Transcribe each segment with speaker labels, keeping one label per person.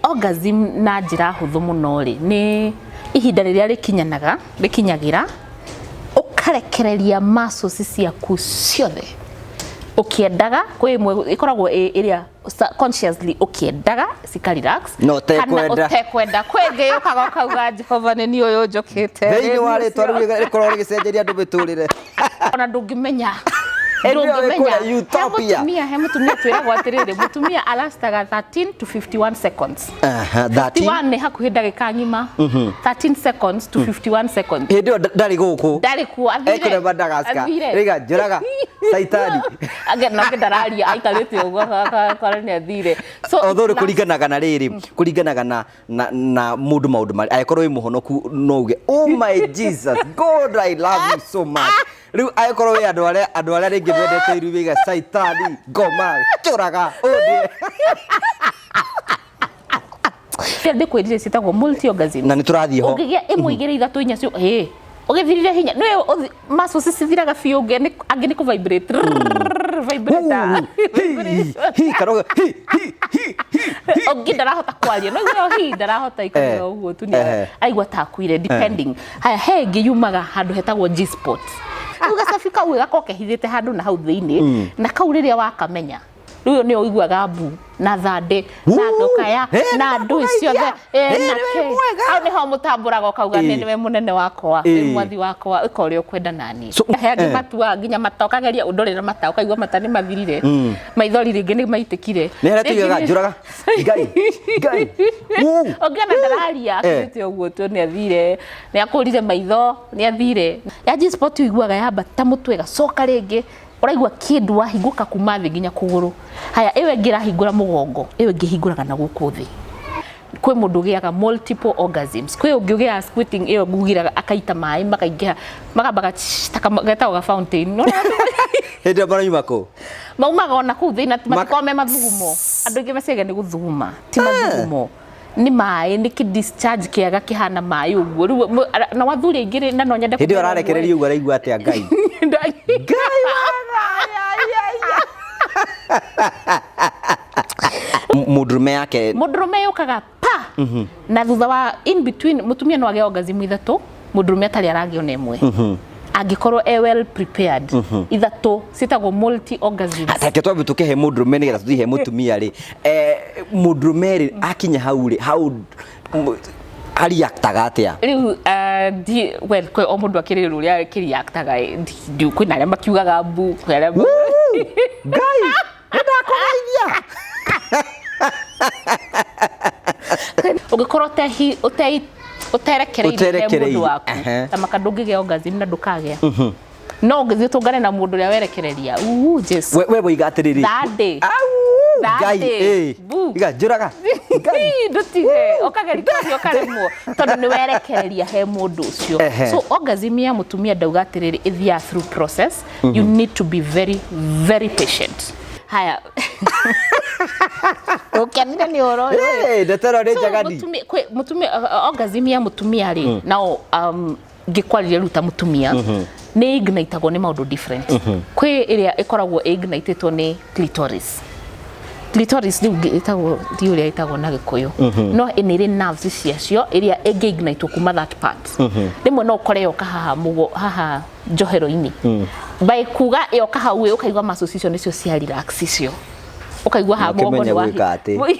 Speaker 1: Orgasm na njĩra hũthũ mũno rĩ, nĩ ihinda rĩrĩa rĩkinyanaga, rĩkinyagĩra, ũkarekereria muscles ciaku ciothe ũkĩendaga. Kwĩ ĩmwe ĩkoragwo ĩ ĩrĩa consciously ũkĩendaga cika relax.
Speaker 2: Na ũtekwenda.
Speaker 1: Kana ũtekwenda. Kwĩ ĩngĩ yũkaga ũkauga, "Jehova, nĩ niĩ ũyũ njũkĩte."
Speaker 2: Thĩinĩ wa
Speaker 1: Nĩ niĩ
Speaker 2: rĩtwa rĩu
Speaker 1: ũcio.
Speaker 2: rĩkorwo rĩgĩcenjeria andũ mĩtũrĩre.
Speaker 1: Ona ndũngĩmenya.
Speaker 2: Hĩndĩ ĩyo wĩ
Speaker 1: Ndũngĩmenya.
Speaker 2: kũrĩa
Speaker 1: He
Speaker 2: Utopia.
Speaker 1: mũtumia twĩragwo atĩrĩrĩ, mũtumia alastaga 13 to 51 seconds.
Speaker 2: Aha, 13.
Speaker 1: 51 nĩ hakuhĩ ndagĩka ng'ima. 13 seconds to 51 seconds.
Speaker 2: Hĩndĩ ĩyo ndarĩ gũkũ.
Speaker 1: Ndarĩ kuo, athire.
Speaker 2: Ekũrĩa Madagascar.
Speaker 1: Athire.
Speaker 2: Rĩga njũraga caitani.
Speaker 1: Age nake ndararia, aikarĩte ũguo akora nĩ athire. So
Speaker 2: Although rĩ kũringanaga na rĩrĩ, kũringanaga na mũndũ maũndũ marĩa angĩkorwo wĩ mũhonoku no uge, "Oh my Jesus God, I love you so much." Rĩu angĩkorwo wĩ andũ arĩa rĩngĩ mendete iru wĩga caitani ngoma njũraga ũndĩ.
Speaker 1: Ndĩkwĩrire ciĩtagwo multi orgasm.
Speaker 2: Na nĩ tũrathiĩ ho.
Speaker 1: Ũngĩgĩa ĩmwe, igĩrĩ, ithatũ, inya cio ĩ ũgĩthirire hinya nĩ muscles cithiraga biũ. Angĩ nĩ kũ vibrate vibrator.
Speaker 2: Hi hi karoga hi hi hi hi.
Speaker 1: Ũngĩ ndarahota kwaria, no iguo hi ndarahota ikarĩra ũguo tu nĩ aigua ta akuire, depending. Haya, he ĩngĩ yumaga handũ hetagwo G spot. Rĩu gacabi kau gakorwo kehithĩte handũ na hau thĩinĩ, na kau rĩrĩa wakamenya rĩu nĩyo ũiguaga mbu na thande na ngũkaya na ndũĩ ciothe
Speaker 2: Eh,
Speaker 1: na
Speaker 2: nĩwe
Speaker 1: kĩ.
Speaker 2: mwega.
Speaker 1: Hau nĩho mũtambũraga ũkauga, "Nĩ nĩwe mũnene wakwa, wĩ mwathi wakwa, ĩka ũrĩa ũkwenda naniĩ."
Speaker 2: So,
Speaker 1: He angĩ matuaga nginya mata, ũkageria ũndorere mata, ũkaigua mata nĩ mathirire, maithori rĩngĩ nĩ maitĩkire.
Speaker 2: Nĩ harĩa
Speaker 1: Rĩngĩ
Speaker 2: tuigaga njũraga Ngai Ngai. Woo.
Speaker 1: Ũngĩona ndararia, akirĩte ũguo tu, nĩ athire, nĩ akũrire maitho, nĩ athire. Ya G spot ũiguaga yambata mũtwe, ĩgacoka rĩngĩ, ũraigua kĩndũ wahingũka kuma thĩ nginya kũgũrũ. Haya, ĩyo ĩngĩ ĩrahingũra mũgongo, ĩyo ĩngĩ ĩhingũraga na gũkũ thĩ. Kwĩ mũndũ ũgĩaga multiple orgasms, kwĩ ũngĩ ũgĩaga squirting, ĩyo ngugiraga akaita maĩ makaingĩha, magambaga ta getagwo ga fountain. No
Speaker 2: Hĩndĩ ĩyo marauma kũ?
Speaker 1: Maumaga ona kũu thĩinĩ, na matikoragwo me mathugumo. Andũ aingĩ meciaga nĩ gũthuguma, ti mathugumo, nĩ maĩ, nĩ kĩ discharge kĩega kĩhana maĩ ũguo. Rĩu na wathuri aingĩ rĩ, na no nyende
Speaker 2: Hĩndĩ ĩyo
Speaker 1: kũmera ũguo rĩ.
Speaker 2: ararekereria ũguo araigua atĩa Ngai? Ngai. Mũndũrũme yake?
Speaker 1: Mũndũrũme yũkaga pa na thutha wa in between. Mũtumia no agĩe orgasm ithatũ, mũndũrũme atarĩ aragĩa ona ĩmwe, angĩkorwo e well prepared. Ithatũ ciĩtagwo multi orgasms.
Speaker 2: Reke twambe tũkĩhe mũndũrũme nĩgetha tũthiĩ he mũtumia rĩ. Mũndũrũme rĩ, akinya hau rĩ, hau ariaktaga atĩa?
Speaker 1: Rĩu well, kwĩ o mũndũ akĩrĩ ũrĩa akĩreactaga. Kwĩna arĩa makiugaga mbu, kwĩ arĩa
Speaker 2: Ngai, nĩndakũgeithia.
Speaker 1: Ũngĩkorwo ũterekereirie he mũndũ
Speaker 2: Ũterekereirie,
Speaker 1: waku, tamaka ndũngĩgĩa orgasm na ndũkagĩa. No ũngĩthiĩ ũtũngane na mũndũ ũrĩa werekereria, uu Jesu.
Speaker 2: We woiga atĩrĩrĩ.
Speaker 1: Thande.
Speaker 2: Au, Ngai.
Speaker 1: Thande. Bu.
Speaker 2: Iga njũraga Ngai.
Speaker 1: Ndũtige ũkageria kũgeria ũkaremwo tondũ nĩ werekereria he mũndũ ũcio. So orgasm ya mũtumia, ndauga atĩrĩrĩ, ĩthiaga through process. You need to be very very patient. Haya, ũkenire nĩ ũhoro ũyũ?
Speaker 2: Eh, ndeto ĩno nĩ
Speaker 1: So,
Speaker 2: njagani.
Speaker 1: Mũtumia, orgasm ya mũtumia rĩ, nao ngĩkwarĩria rĩu ta mũtumia, nĩ ignitagwo nĩ maũndũ different. Kwĩ ĩrĩa ĩkoragwo ĩignitĩtwo nĩ clitoris. Clitoris rĩu ĩtagwo ndi ũrĩa ĩtagwo na Gĩkũyũ, no nĩ ĩrĩ nerves ciacio ĩrĩa ĩngĩ ignitwo kuma that part. Rĩmwe no ũkore yoka haha mũgo haha njohero-inĩ, by kuga yoka hau ĩ, ũkaigua muscles icio nĩcio cia relax icio, ũkaigua haha mũgongo
Speaker 2: Ũkĩmenya
Speaker 1: nĩ wahi-
Speaker 2: gwĩka atĩ.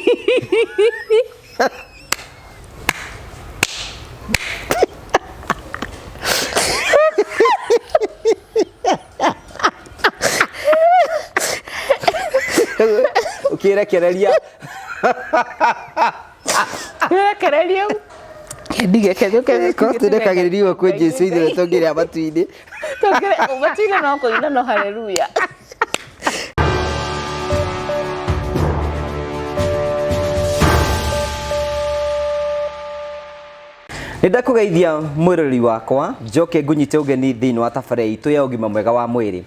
Speaker 2: Ũkĩrekereria.
Speaker 1: Rekereria
Speaker 2: Cost ndekagĩrĩrio kwĩ Jesu ithuĩ tũngĩrĩa matu-inĩ.
Speaker 1: Matuinĩ no kũina no haleluya.
Speaker 2: Nĩ ndakũgeithia mwĩroreri wakwa, njoke ngũnyite ũgeni thĩinĩ wa tabarĩra itũ ya ũgima mwega wa mwĩrĩ.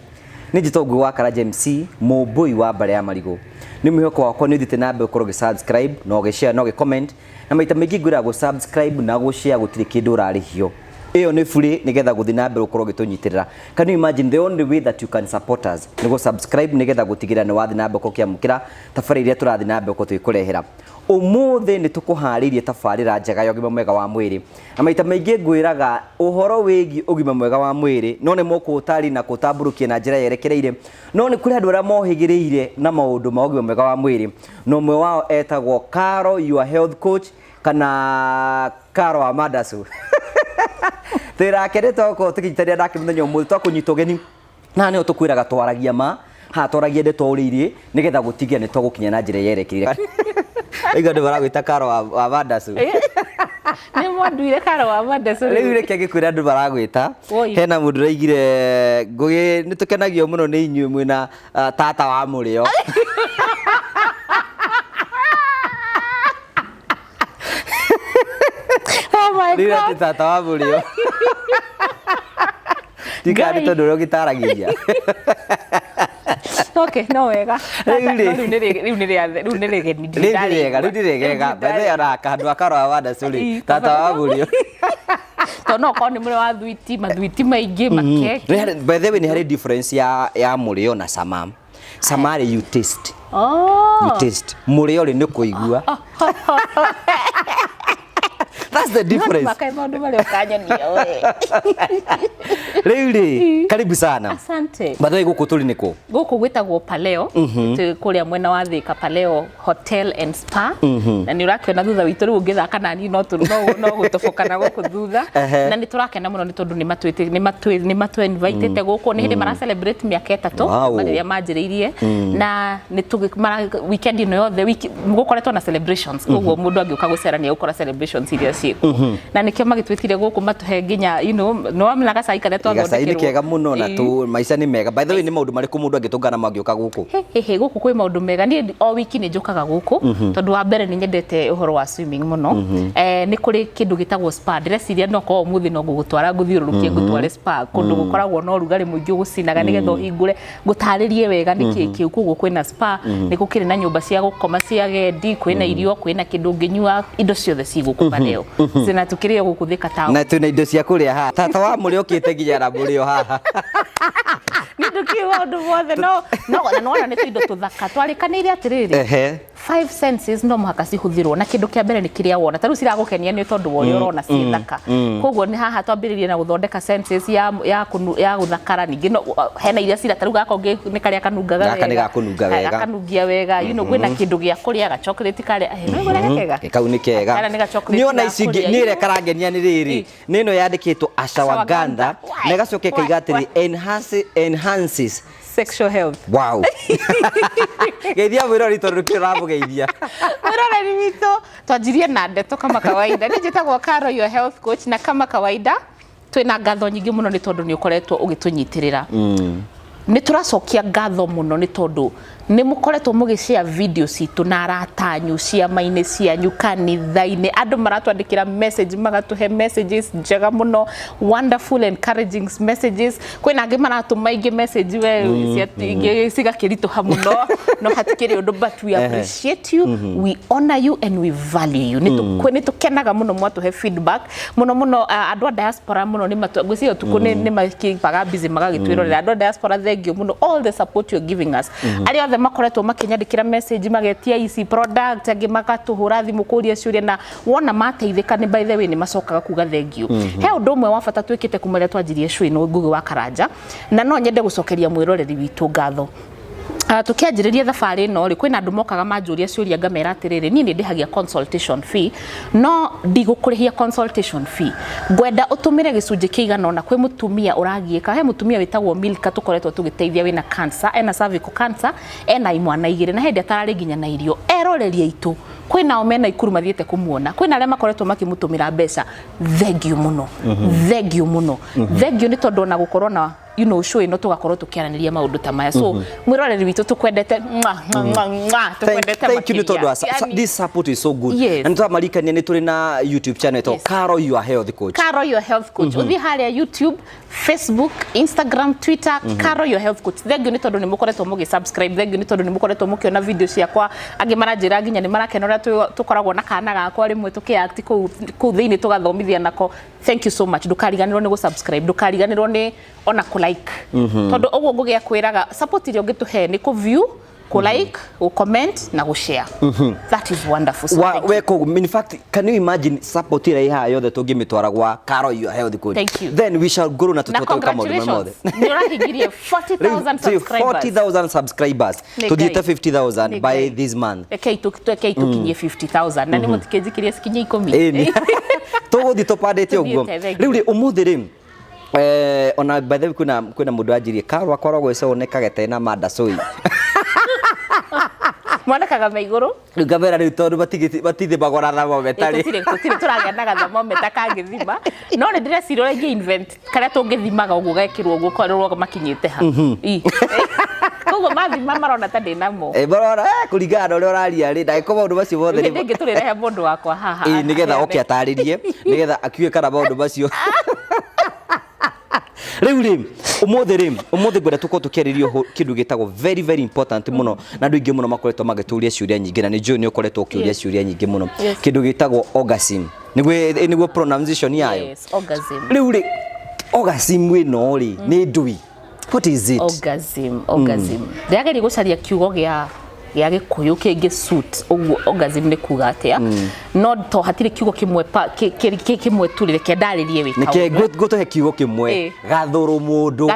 Speaker 2: Nĩ njĩtwo Ngũgĩ wa Karanja MC, mũmbũi wa mbarĩ ya marigũ. Nĩ mwĩhoko wakwa nĩ ũthiĩte na mbere gũkorwo ũgĩ subscribe na ũgĩ share na ũgĩ comment, na maita maingĩ ngwĩraga gũ subscribe na gũ share gũtirĩ kĩndũ ũrarĩhio. Ĩyo nĩ free nĩgetha gũthiĩ na mbere ũkorwo ũgĩtũnyitĩrĩra. Can you imagine, the only way that you can support us nĩ gũ subscribe nĩgetha gũtigĩrĩra nĩ wathiĩ na mbere ũkorwo ũkĩamũkĩra tabarĩra iria tũrathiĩ na mbere gũkorwo tũgĩkũrehera. Ũmũthĩ nĩ tũkũharĩirie tabarĩra njega ya ũgima mwega wa mwĩrĩ. Na maita maingĩ ngwĩraga ũhoro wĩgiĩ ũgima mwega wa mwĩrĩ no nĩ mũkũũtarĩria na kũũtambũrũkia na njĩra yerekereire. No nĩ kũrĩ andũ arĩa mohĩgĩrĩire na maũndũ ma ũgima mwega wa mwĩrĩ, na ũmwe wao etagwo Caro your health coach kana Caro wa Mandacu. Twĩ nake nĩ twakorwo tũkĩnyitanĩra nake mũthenya ũmũthĩ twakũnyita ũgeni na nĩho tũkwĩraga twaragia ma haha twaragia ndeto ũrĩa irĩ nĩgetha gũtigĩrĩra nĩ twagũkinya na njĩra yerekeire. Aigua andũ maragwĩta Caro wa Mandacu.
Speaker 1: Nĩ mwanduire Caro wa Mandacu.
Speaker 2: Rĩu reke ngĩkwĩre andũ maragwĩta.
Speaker 1: Woi.
Speaker 2: Hena mũndũ ũraigire Ngũgĩ nĩ tũkenagio mũno nĩ inyuĩ mwĩna tata wa mũrĩo.
Speaker 1: Oh my
Speaker 2: Rĩu
Speaker 1: God.
Speaker 2: atĩ tata wa mũrĩo. Ndikana nĩ
Speaker 1: Ngai.
Speaker 2: tondũ ũrĩa ũgĩtaragĩria.
Speaker 1: Okay, no wega.
Speaker 2: Rĩu rĩ.
Speaker 1: No rĩu nĩ rĩ- rĩu nĩ rĩa- rĩu nĩ rĩgeni
Speaker 2: Rĩu nĩ rĩega, rĩu nĩ rĩgega.
Speaker 1: Rĩu
Speaker 2: By the way, ona handũ ha Caro wa Mandacu rĩ,
Speaker 1: Ii,
Speaker 2: tata wa mũrĩo.
Speaker 1: Tondũ no ũkorwo nĩ mũrĩo wa thwiti, mathwiti maingĩ, makeki.
Speaker 2: By the way, nĩ harĩ difference ya mũrĩo na cama. Cama rĩ, you taste.
Speaker 1: Oh.
Speaker 2: You taste. Mũrĩo rĩ nĩ kũigua. That's the difference.
Speaker 1: Makae maũndũ marĩa ũkanyonia we.
Speaker 2: Rĩu rĩ, karibu sana.
Speaker 1: Asante.
Speaker 2: By the way, gũkũ tũrĩ nĩkũ?
Speaker 1: Gũkũ gwĩtagwo Paleo, twĩ kũrĩa mwena wa Thika, Paleo Hotel and Spa. Na nĩ ũrakĩona thutha witũ rĩu ũngĩthaka nani no no gũtoboka na gũkũ thutha.
Speaker 2: Ehe.
Speaker 1: Na nĩ tũrakena mũno nĩ tondũ nĩ matwĩte nĩ matwĩ nĩ matũ invitĩte gũkũ nĩ hĩndĩ mara celebrate mĩaka 3 rĩrĩa manjĩrĩirie na nĩ weekend ĩno yothe wiki gũkoretwo na celebrations, koguo mũndũ angĩũka gũcera nĩ egũkora celebrations iria ciĩkuo, na nĩkĩo magĩtwĩtire gũkũ matũhe nginya nĩ wamenya gacai karĩa
Speaker 2: Gacai nĩ
Speaker 1: twathondekerwo.
Speaker 2: kega mũno na
Speaker 1: Ĩĩ.
Speaker 2: tu maica nĩ mega. By the way, nĩ maũndũ marĩkũ mũndũ angĩtũngana namo angĩũka gũkũ?
Speaker 1: He, he, gũkũ kwĩ maũndũ mega. Niĩ o wiki nĩ njũkaga gũkũ tondũ wa mbere nĩ nyendete ũhoro wa swimming mũno. Nĩ kũrĩ kĩndũ gĩtagwo spa. Ndĩreciria no korwo ũmũthĩ no ngũgũtwara ngũthiũrũrũkie ngũtware spa kũndũ gũkoragwo na ũrugarĩ mũingĩ ũgũcinaga nĩgetha ũhingũre ngũtarĩrie wega nĩkĩ kĩu. Koguo kwĩna spa, nĩ gũkĩrĩ na nyũmba cia gũkoma cia agendi, kwĩna irio, kwĩna kĩndũ ũngĩnyua, indo ciothe ci gũkũ Paleo na tũkĩrĩ o gũkũ Thika town.
Speaker 2: Na twĩna indo cia kũrĩa haha. Tata wa mũrĩo okĩte nginya na mũrĩo haha.
Speaker 1: Nĩ ndũkĩũĩ maũndũ mothe no na nĩwona nĩ tũindo tũthaka twarĩkanĩire atĩrĩrĩ. Five senses no mũhaka cihũthĩrwo, na kĩndũ kĩa mbere nĩ kĩrĩa wona. Ta rĩu ciragũkenia nĩ tondũ wa ũrĩa ũrona ciĩ thaka, koguo nĩ haha twambĩrĩrie na gũthondeka senses ya gũthakara. Ningĩ no hena iria cira ta rĩu gaka ũngĩ nĩ karĩa kanungaga
Speaker 2: Gaka nĩ
Speaker 1: wega.
Speaker 2: gakũnunga wega.
Speaker 1: Gakanungia wega, kwĩna kĩndũ gĩa kũrĩa, ga chocolate karĩa no ũrĩa gakega.
Speaker 2: Kau nĩ kega.
Speaker 1: Karĩa nĩ ga chocolate
Speaker 2: Nĩ ona
Speaker 1: ga
Speaker 2: ici ingĩ
Speaker 1: kũrĩa,
Speaker 2: nĩ
Speaker 1: you
Speaker 2: ĩrĩa
Speaker 1: know.
Speaker 2: karangenia nĩ rĩrĩ. Nĩ ĩno yandĩkĩtwo ashwagandha
Speaker 1: Why?
Speaker 2: na ĩgacoka ĩkaiga
Speaker 1: Why?
Speaker 2: atĩrĩ enhances
Speaker 1: sexual health.
Speaker 2: Wow, geithia mwĩrori tondũ nĩkĩo ũramũgeithia.
Speaker 1: Mwĩroreri witũ, twanjirie na ndeto kama kawaida. Niĩ njĩtagwo Caro your health coach, na kama kawaida twĩna ngatho nyingĩ mũno nĩ tondũ nĩ ũkoretwo ũgĩtũnyitĩrĩra. Nĩ tũracokia ngatho mũno nĩ tondũ nĩ mũkoretwo mũgĩ share video citũ na arata anyu, ciama-inĩ cianyu, kanitha-inĩ. Andũ maratwandĩkĩra message, magatũhe messages njega mũno, wonderful encouraging messages. Kwĩna angĩ maratũma ingĩ message we ingĩ cigakĩritũha mũno, no hatikĩrĩ ũndũ, but we appreciate you, we honor you and we value you. Nĩ tũkenaga mũno mwatũhe feedback mũno mũno. Andũ a diaspora mũno nĩ matũ ngwĩciria ũtukũ nĩ makipaga busy magagĩtwĩrorera. Andũ a diaspora, thank you mũno all the support you're giving us. Arĩa othe makoretwo makĩnyandĩkĩra message magetia ici product, angĩ magatũhũra thimũ kũria ciũria, na wona mateithĩka nĩ by the way nĩ macokaga kuga thank you. He ũndũ ũmwe wa bata twĩkĩte kuma rĩrĩa twanjirie show ĩno, Ngũgĩ wa Karanja, na no nyende gũcokeria mwĩroreri witũ ngatho. Tukianjĩrĩria thabarĩ ĩno rĩ, kwĩna andũ mokaga manjũria ciũria, ngamera atĩrĩrĩ, niĩ nĩ ndĩhagia consultation fee, no ndigũkũrĩhia consultation fee, ngwenda ũtũmĩre gĩcunjĩ kĩigana ũna. Kwĩ mũtumia ũragiĩka, he mũtumia wĩtagwo Milka tũkoretwo tũgĩteithia, wĩna cancer, ena cervical cancer, ena imwana igĩrĩ na hĩndĩ atararĩ nginya na irio. Eroreria aitũ kwĩna o mena ikuru mathiĩte kũmuona, kwĩna arĩa makoretwo makĩmũtũmĩra mbeca. Thank you mũno, thank you mũno, thank you nĩ tondũ ona gũkorwo na show ĩno tũgakorwo tũkĩaranĩria maũndũ ta maya. So mwĩroreri witũ, tũkwendete. Mwah, mwah, mwah, mwah, tũkwendete.
Speaker 2: Thank you nĩ tondũ wa
Speaker 1: makĩria. Yani,
Speaker 2: this support is so good.
Speaker 1: Yes.
Speaker 2: Na nĩ twamarikania nĩ tũrĩ na YouTube channel ĩtagwo Caro Your Health Coach.
Speaker 1: Caro Your Health Coach. Ũthiĩ harĩa YouTube, Facebook, Instagram, Twitter, Caro Your Health Coach. Thank you nĩ tondũ nĩ mũkoretwo mũgĩ subscribe. Thank you nĩ tondũ nĩ mũkoretwo mũkĩona video ciakwa. Angĩ maranjĩra nginya nĩ marakena ũrĩa tũkoragwo na kana gakwa rĩmwe tũkĩ-act kũu thĩinĩ, tũgathomithia nako. Thank you so much. Ndũkariganĩrwo nĩ gũ-subscribe, ndũkariganĩrwo nĩ ona kũ-like, tondũ ũguo ngũgĩa kwĩraga, support ĩrĩa ũngĩtũhe nĩ kũ-view, kũ-like, gũ-comment na gũ-share. That is wonderful. So
Speaker 2: wa
Speaker 1: thank you.
Speaker 2: We koguo, in fact, can you imagine support ĩrĩa ĩhaha yothe tũngĩmĩtwara gwa Caro Your Health Coach?
Speaker 1: Thank you.
Speaker 2: Then we shall grow na
Speaker 1: Na
Speaker 2: tũtuote gwĩka maũndũ maya mothe.
Speaker 1: congratulations, nĩ ũrahingirie 40,000 subscribers.
Speaker 2: 40,000 subscribers.
Speaker 1: Nĩ
Speaker 2: Tuthiĩte
Speaker 1: Ngai.
Speaker 2: 50,000
Speaker 1: Nĩ
Speaker 2: by
Speaker 1: Ngai.
Speaker 2: this month.
Speaker 1: Rekei tũkinyie 50,000 na nĩ mũtikĩnjikirie cikinye 10.
Speaker 2: Ĩni, tũgũthiĩ tũpandĩte ũguo.
Speaker 1: Tũthiĩte, thank you.
Speaker 2: Rĩu rĩ, ũmũthĩ rĩ, ona by the way, kwĩna mũndũ anjirie Caro akoragwo ĩconekage tena mandacũi.
Speaker 1: Monekaga me igũrũ.
Speaker 2: Rĩu ngamera rĩu tondũ matithimagwo na thermometer rĩ.
Speaker 1: Tũtirĩ tũragĩa na gathermometer kangĩthima, no nĩ ndĩreciria ũrĩa ingĩ invent karĩa tũngĩthimaga ũguo, gekĩrwo ũguo korwo makinyĩte ha. Ĩ. Koguo mathima marona ta ndĩnamo.
Speaker 2: Marora kũringana na ũrĩa ũraria rĩ, ndagĩkorwo maũndũ macio mothe
Speaker 1: Hĩndĩ ĩngĩ tũrĩrehe mũndũ wakwa haha.
Speaker 2: Ĩ, nĩgetha oke atarĩrie, nĩgetha akiuge kana maũndũ macio. Rĩu rĩ, ũmũthĩ rĩ, ũmũthĩ ngwenda tũkorwo tũkĩarĩria kĩndũ gĩtagwo very very important mũno, na andũ aingĩ mũno makoretwo magĩtũria ciũria nyingĩ, na nĩ njũĩ nĩ ũkoretwo ũkĩũria ciũria nyingĩ mũno. Kĩndũ gĩtagwo orgasm, nĩguo pronunciation yayo?
Speaker 1: Yes, orgasm.
Speaker 2: Rĩu rĩ, orgasm ĩno rĩ, nĩ ndũi, what is it?
Speaker 1: Orgasm, orgasm, ndĩrageria gũcaria kiugo gĩa gĩkũyũ kĩngĩ suit ũguo. Orgasm nĩ kuga atĩa? No to hatirĩ kiugo kĩmwe kĩmwe tu, reke ndarĩrie wĩ
Speaker 2: Nĩke
Speaker 1: kaũndũ.
Speaker 2: Ngũtũhe kiugo kĩmwe. Gathũrũ mũndũ.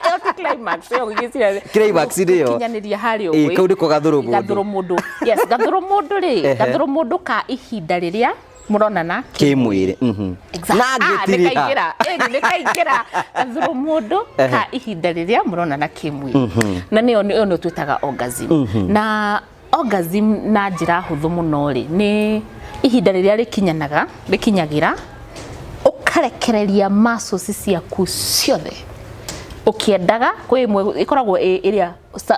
Speaker 1: Ĩyo ti climax, ĩyo ngĩciria
Speaker 2: Climax nĩyo.
Speaker 1: gũkinyanĩria harĩa
Speaker 2: Ĩ,
Speaker 1: ũguo.
Speaker 2: kau nĩko gathũrũ mũndũ.
Speaker 1: Gathũrũ mũndũ, yes, gathũrũ mũndũ rĩ, gathũrũ mũndũ ka ihinda rĩrĩa mũronana
Speaker 2: kĩmwĩrĩ.
Speaker 1: Exact.
Speaker 2: Na
Speaker 1: Ah,
Speaker 2: ngĩtiriha.
Speaker 1: nĩkaingĩra. Ĩni, nĩkaingĩra gathũrũ mũndũ ka ihinda rĩrĩa mũronana kĩmwĩrĩ, na nĩyo twĩtaga orgasm. Na orgasm na njĩra hũthũ mũno rĩ, nĩ ihinda rĩrĩa rĩkinyanaga, rĩkinyagĩra ũkarekereria muscles ciaku ciothe ũkĩendaga. Kwĩ ĩmwe ĩkoragwo ĩ ĩrĩa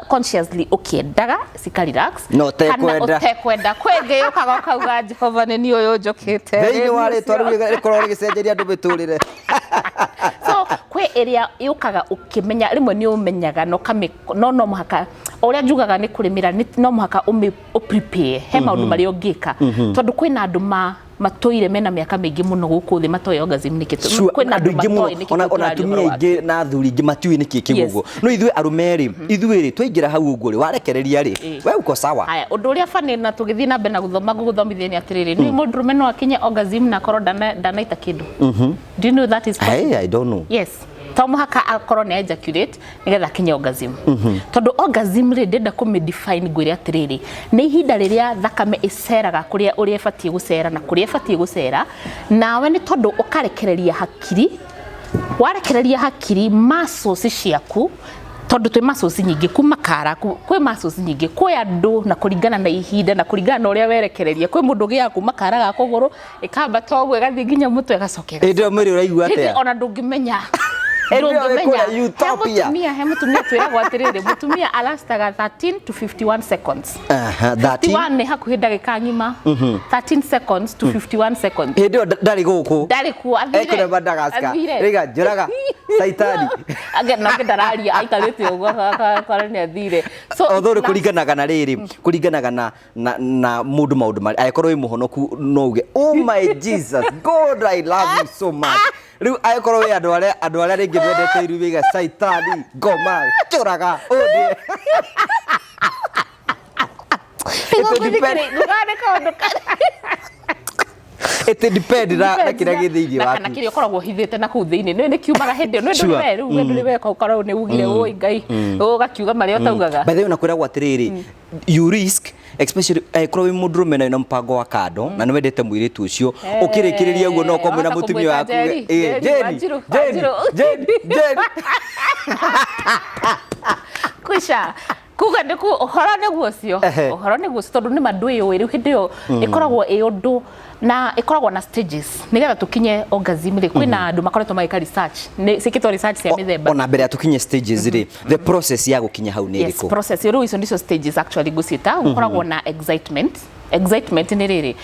Speaker 1: consciously ũkĩendaga cika relax,
Speaker 2: Na ũtekwenda.
Speaker 1: kana ũtekwenda. Kwĩ ĩngĩ yũkaga ũkauga, "Jehova, nĩ niĩ ũyũ njũkĩte."
Speaker 2: Thĩinĩ wa
Speaker 1: Nĩ niĩ
Speaker 2: rĩtwa
Speaker 1: ũcio.
Speaker 2: rĩu rĩkorwo rĩgĩcenjeria andũ mĩtũrĩre.
Speaker 1: So kwĩ ĩrĩa yũkaga ũkĩmenya, rĩmwe nĩ ũmenyaga no kame, no mũhaka, o ũrĩa njugaga nĩ kũrĩmĩra, no mũhaka ũmĩ ũprepare he maũndũ marĩa ũngĩka, tondũ kwĩna andũ ma matũire mena mĩaka mĩingĩ mũno gũkũ thĩ matoĩ orgasm nĩ kĩ.
Speaker 2: Sure,
Speaker 1: Kwĩna
Speaker 2: andũ aingĩ mũno
Speaker 1: matoĩ nĩkĩ
Speaker 2: ona
Speaker 1: kĩu
Speaker 2: ona
Speaker 1: tũraria
Speaker 2: atumia
Speaker 1: ũhoro wakĩo.
Speaker 2: aingĩ na athuri aingĩ matiũĩ nĩkĩ kĩu ũguo. No ithuĩ arũme rĩ, ithuĩ rĩ, twaingĩra hau ũguo rĩ, warekereria rĩ, we uko sawa.
Speaker 1: Haya, ũndũ ũrĩa bani na tũgĩthiĩ na mbere na gũthoma ngũgũthomithia nĩ atĩrĩrĩ, nĩ mũndũrũme no akinye orgasm na akorwo ndanaita kĩndũ. Do you know that is possible?
Speaker 2: Hey, I don't know.
Speaker 1: Yes, to mũhaka akorwo nĩ ejaculate nĩgetha akinye orgasm. Tondũ orgasm rĩ, ndĩrenda kũmĩ define, ngwĩre atĩrĩrĩ, nĩ ihinda rĩrĩa thakame ĩceraga kũrĩa ũrĩa ĩbatiĩ gũcera na kũrĩa ĩbatiĩ gũcera, nawe nĩ tondũ ũkarekereria hakiri. Warekereria hakiri, muscles ciaku, tondũ twĩ muscles nyingĩ kuma kara kwĩ muscles nyingĩ, kwĩ andũ na kũringana na ihinda na kũringana na ũrĩa werekereria, kwĩ mũndũ ũgĩaga kuma kara ga kũgũrũ ĩkambata ũguo ĩgathiĩ nginya mũtwe, ĩgacoka.
Speaker 2: Hĩndĩ ĩyo mwĩrĩ ũraigua
Speaker 1: Hĩndĩ
Speaker 2: atĩa?
Speaker 1: Ona ndũngĩmenya.
Speaker 2: Hĩndĩ ĩyo wĩ
Speaker 1: Ndũngĩmenya.
Speaker 2: kũrĩa Utopia.
Speaker 1: He mũtumia twĩragwo atĩrĩrĩ, mũtumia alastaga 13 to 51 seconds.
Speaker 2: 13.
Speaker 1: 51 nĩ hakuhĩ ndagĩka ng'ima, 13 seconds to 51 seconds.
Speaker 2: Hĩndĩ ĩyo ndarĩ gũkũ.
Speaker 1: Ndarĩ kuo, athire.
Speaker 2: Ekũrĩa Madagascar.
Speaker 1: Athire.
Speaker 2: Rĩga njũraga caitani.
Speaker 1: Age nake ndararia, aikarĩte ũguo akora nĩ athire. So
Speaker 2: Although rĩ, kũringanaga na rĩrĩ, kũringanaga na mũndũ maũndũ marĩa, angĩkorwo wĩ mũhonoku no uge, "Oh my Jesus God, I love you so much." Rĩu angĩkorwo wĩ andũ arĩa rĩngĩ mendete iru, wĩga caitani ngoma njũraga ũndĩ. It depend-
Speaker 1: Ndũgane kaũndũ
Speaker 2: It depend na kĩrĩa gĩ thĩinĩ
Speaker 1: na kana
Speaker 2: waku.
Speaker 1: kĩrĩa ũkoragwo ũhithĩte na kũu thĩinĩ nĩ kiumaga hĩndĩ ĩyo nĩ
Speaker 2: Sure.
Speaker 1: ndũrĩ we rĩu, we ndũrĩ we, ũkorwo nĩ ugire, "Ũi Ngai," ũgakiuga marĩa ũtaugaga.
Speaker 2: By the way, ona kwĩragwo atĩrĩrĩ, you risk, especially angĩkorwo wĩ mũndũrũme na wĩna mũbango wa kando na nĩ wendete mũirĩtu ũcio, ũkĩrĩkĩrĩria ũguo no ũkorwo mwĩna
Speaker 1: wahota
Speaker 2: mũtumia
Speaker 1: kũmwĩta
Speaker 2: waku.
Speaker 1: Njeri, Njeri,
Speaker 2: Jeni,
Speaker 1: Wanjiru,
Speaker 2: Jeni,
Speaker 1: Wanjiru.
Speaker 2: Jeni, Jeni.
Speaker 1: Kwisha. Kuga nĩ ku ũhoro nĩguo ũcio. Ũhoro nĩguo ũcio, tondũ nĩ ma ndwĩyũĩ. Rĩu hĩndĩ ĩyo ĩkoragwo ĩ ũndũ na ĩkoragwo na stages nĩgetha tũkinye orgasm rĩ. Kwĩna andũ makoretwo magĩka research, nĩ ciĩkĩtwo research cia mĩthemba.
Speaker 2: Ona mbere ya tukinye stages rĩ, the process ya gũkinya hau nĩ
Speaker 1: Yes.
Speaker 2: ĩrĩkũ?
Speaker 1: Process rĩu, icio nicio stages actually ngũciĩta. Gũkoragwo na excitement. Excitement nĩ rĩrĩ,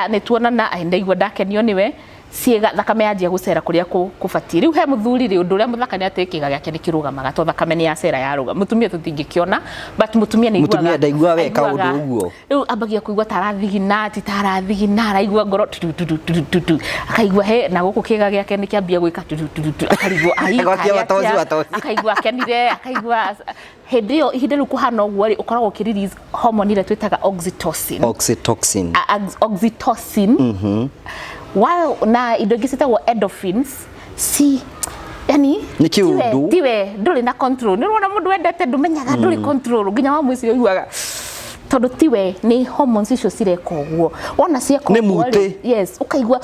Speaker 1: nĩ tuonana, ai, ndaigua ndakenio nĩwe, ciĩga thakame yanjia gũcera kũrĩa kũbatiĩ. Rĩu he mũthuri rĩ, ũndũ ũrĩa mũthaka nĩ atĩ kĩga gĩake nĩ kĩrũgamaga to thakame nĩ yacera yarũga. Mũtumia tũtingĩkĩona, but mũtumia nĩ
Speaker 2: Mũtumia ndaiguaga weka ũndũ ũguo.
Speaker 1: Rĩu ambagia kũigua ta arathigina, ti ta arathigina, araigua ngoro tutu tutu tutu tutu, akaigua he na gũkũ kĩga gĩake nĩ kĩambia gwĩka tutu tutu tutu, akarigwo ai
Speaker 2: Agakia
Speaker 1: kaĩ
Speaker 2: watoci,
Speaker 1: atĩa?
Speaker 2: watoci.
Speaker 1: Akaigua akenire, akaigua hĩndĩ ĩyo ihinda rĩu kũhana ũguo rĩ, ũkoragwo ũkĩ release hormone ĩrĩa twĩtaga oxytocin.
Speaker 2: Oxytocin.
Speaker 1: Oxytocin While na indo ingĩ ciĩtagwo endorphins ci, yani
Speaker 2: Nĩ kĩũndũ.
Speaker 1: Tiwe ndũrĩ na control. Nĩ ũrona mũndũ wendete, ndũmenyaga ndũrĩ control, nginya wamwĩciria ũiguaga tondũ tiwe, nĩ hormones icio cireka ũguo. Wona cieka
Speaker 2: Nĩ
Speaker 1: ũguo rĩ,
Speaker 2: mũtĩ.
Speaker 1: Yes, ũkaigua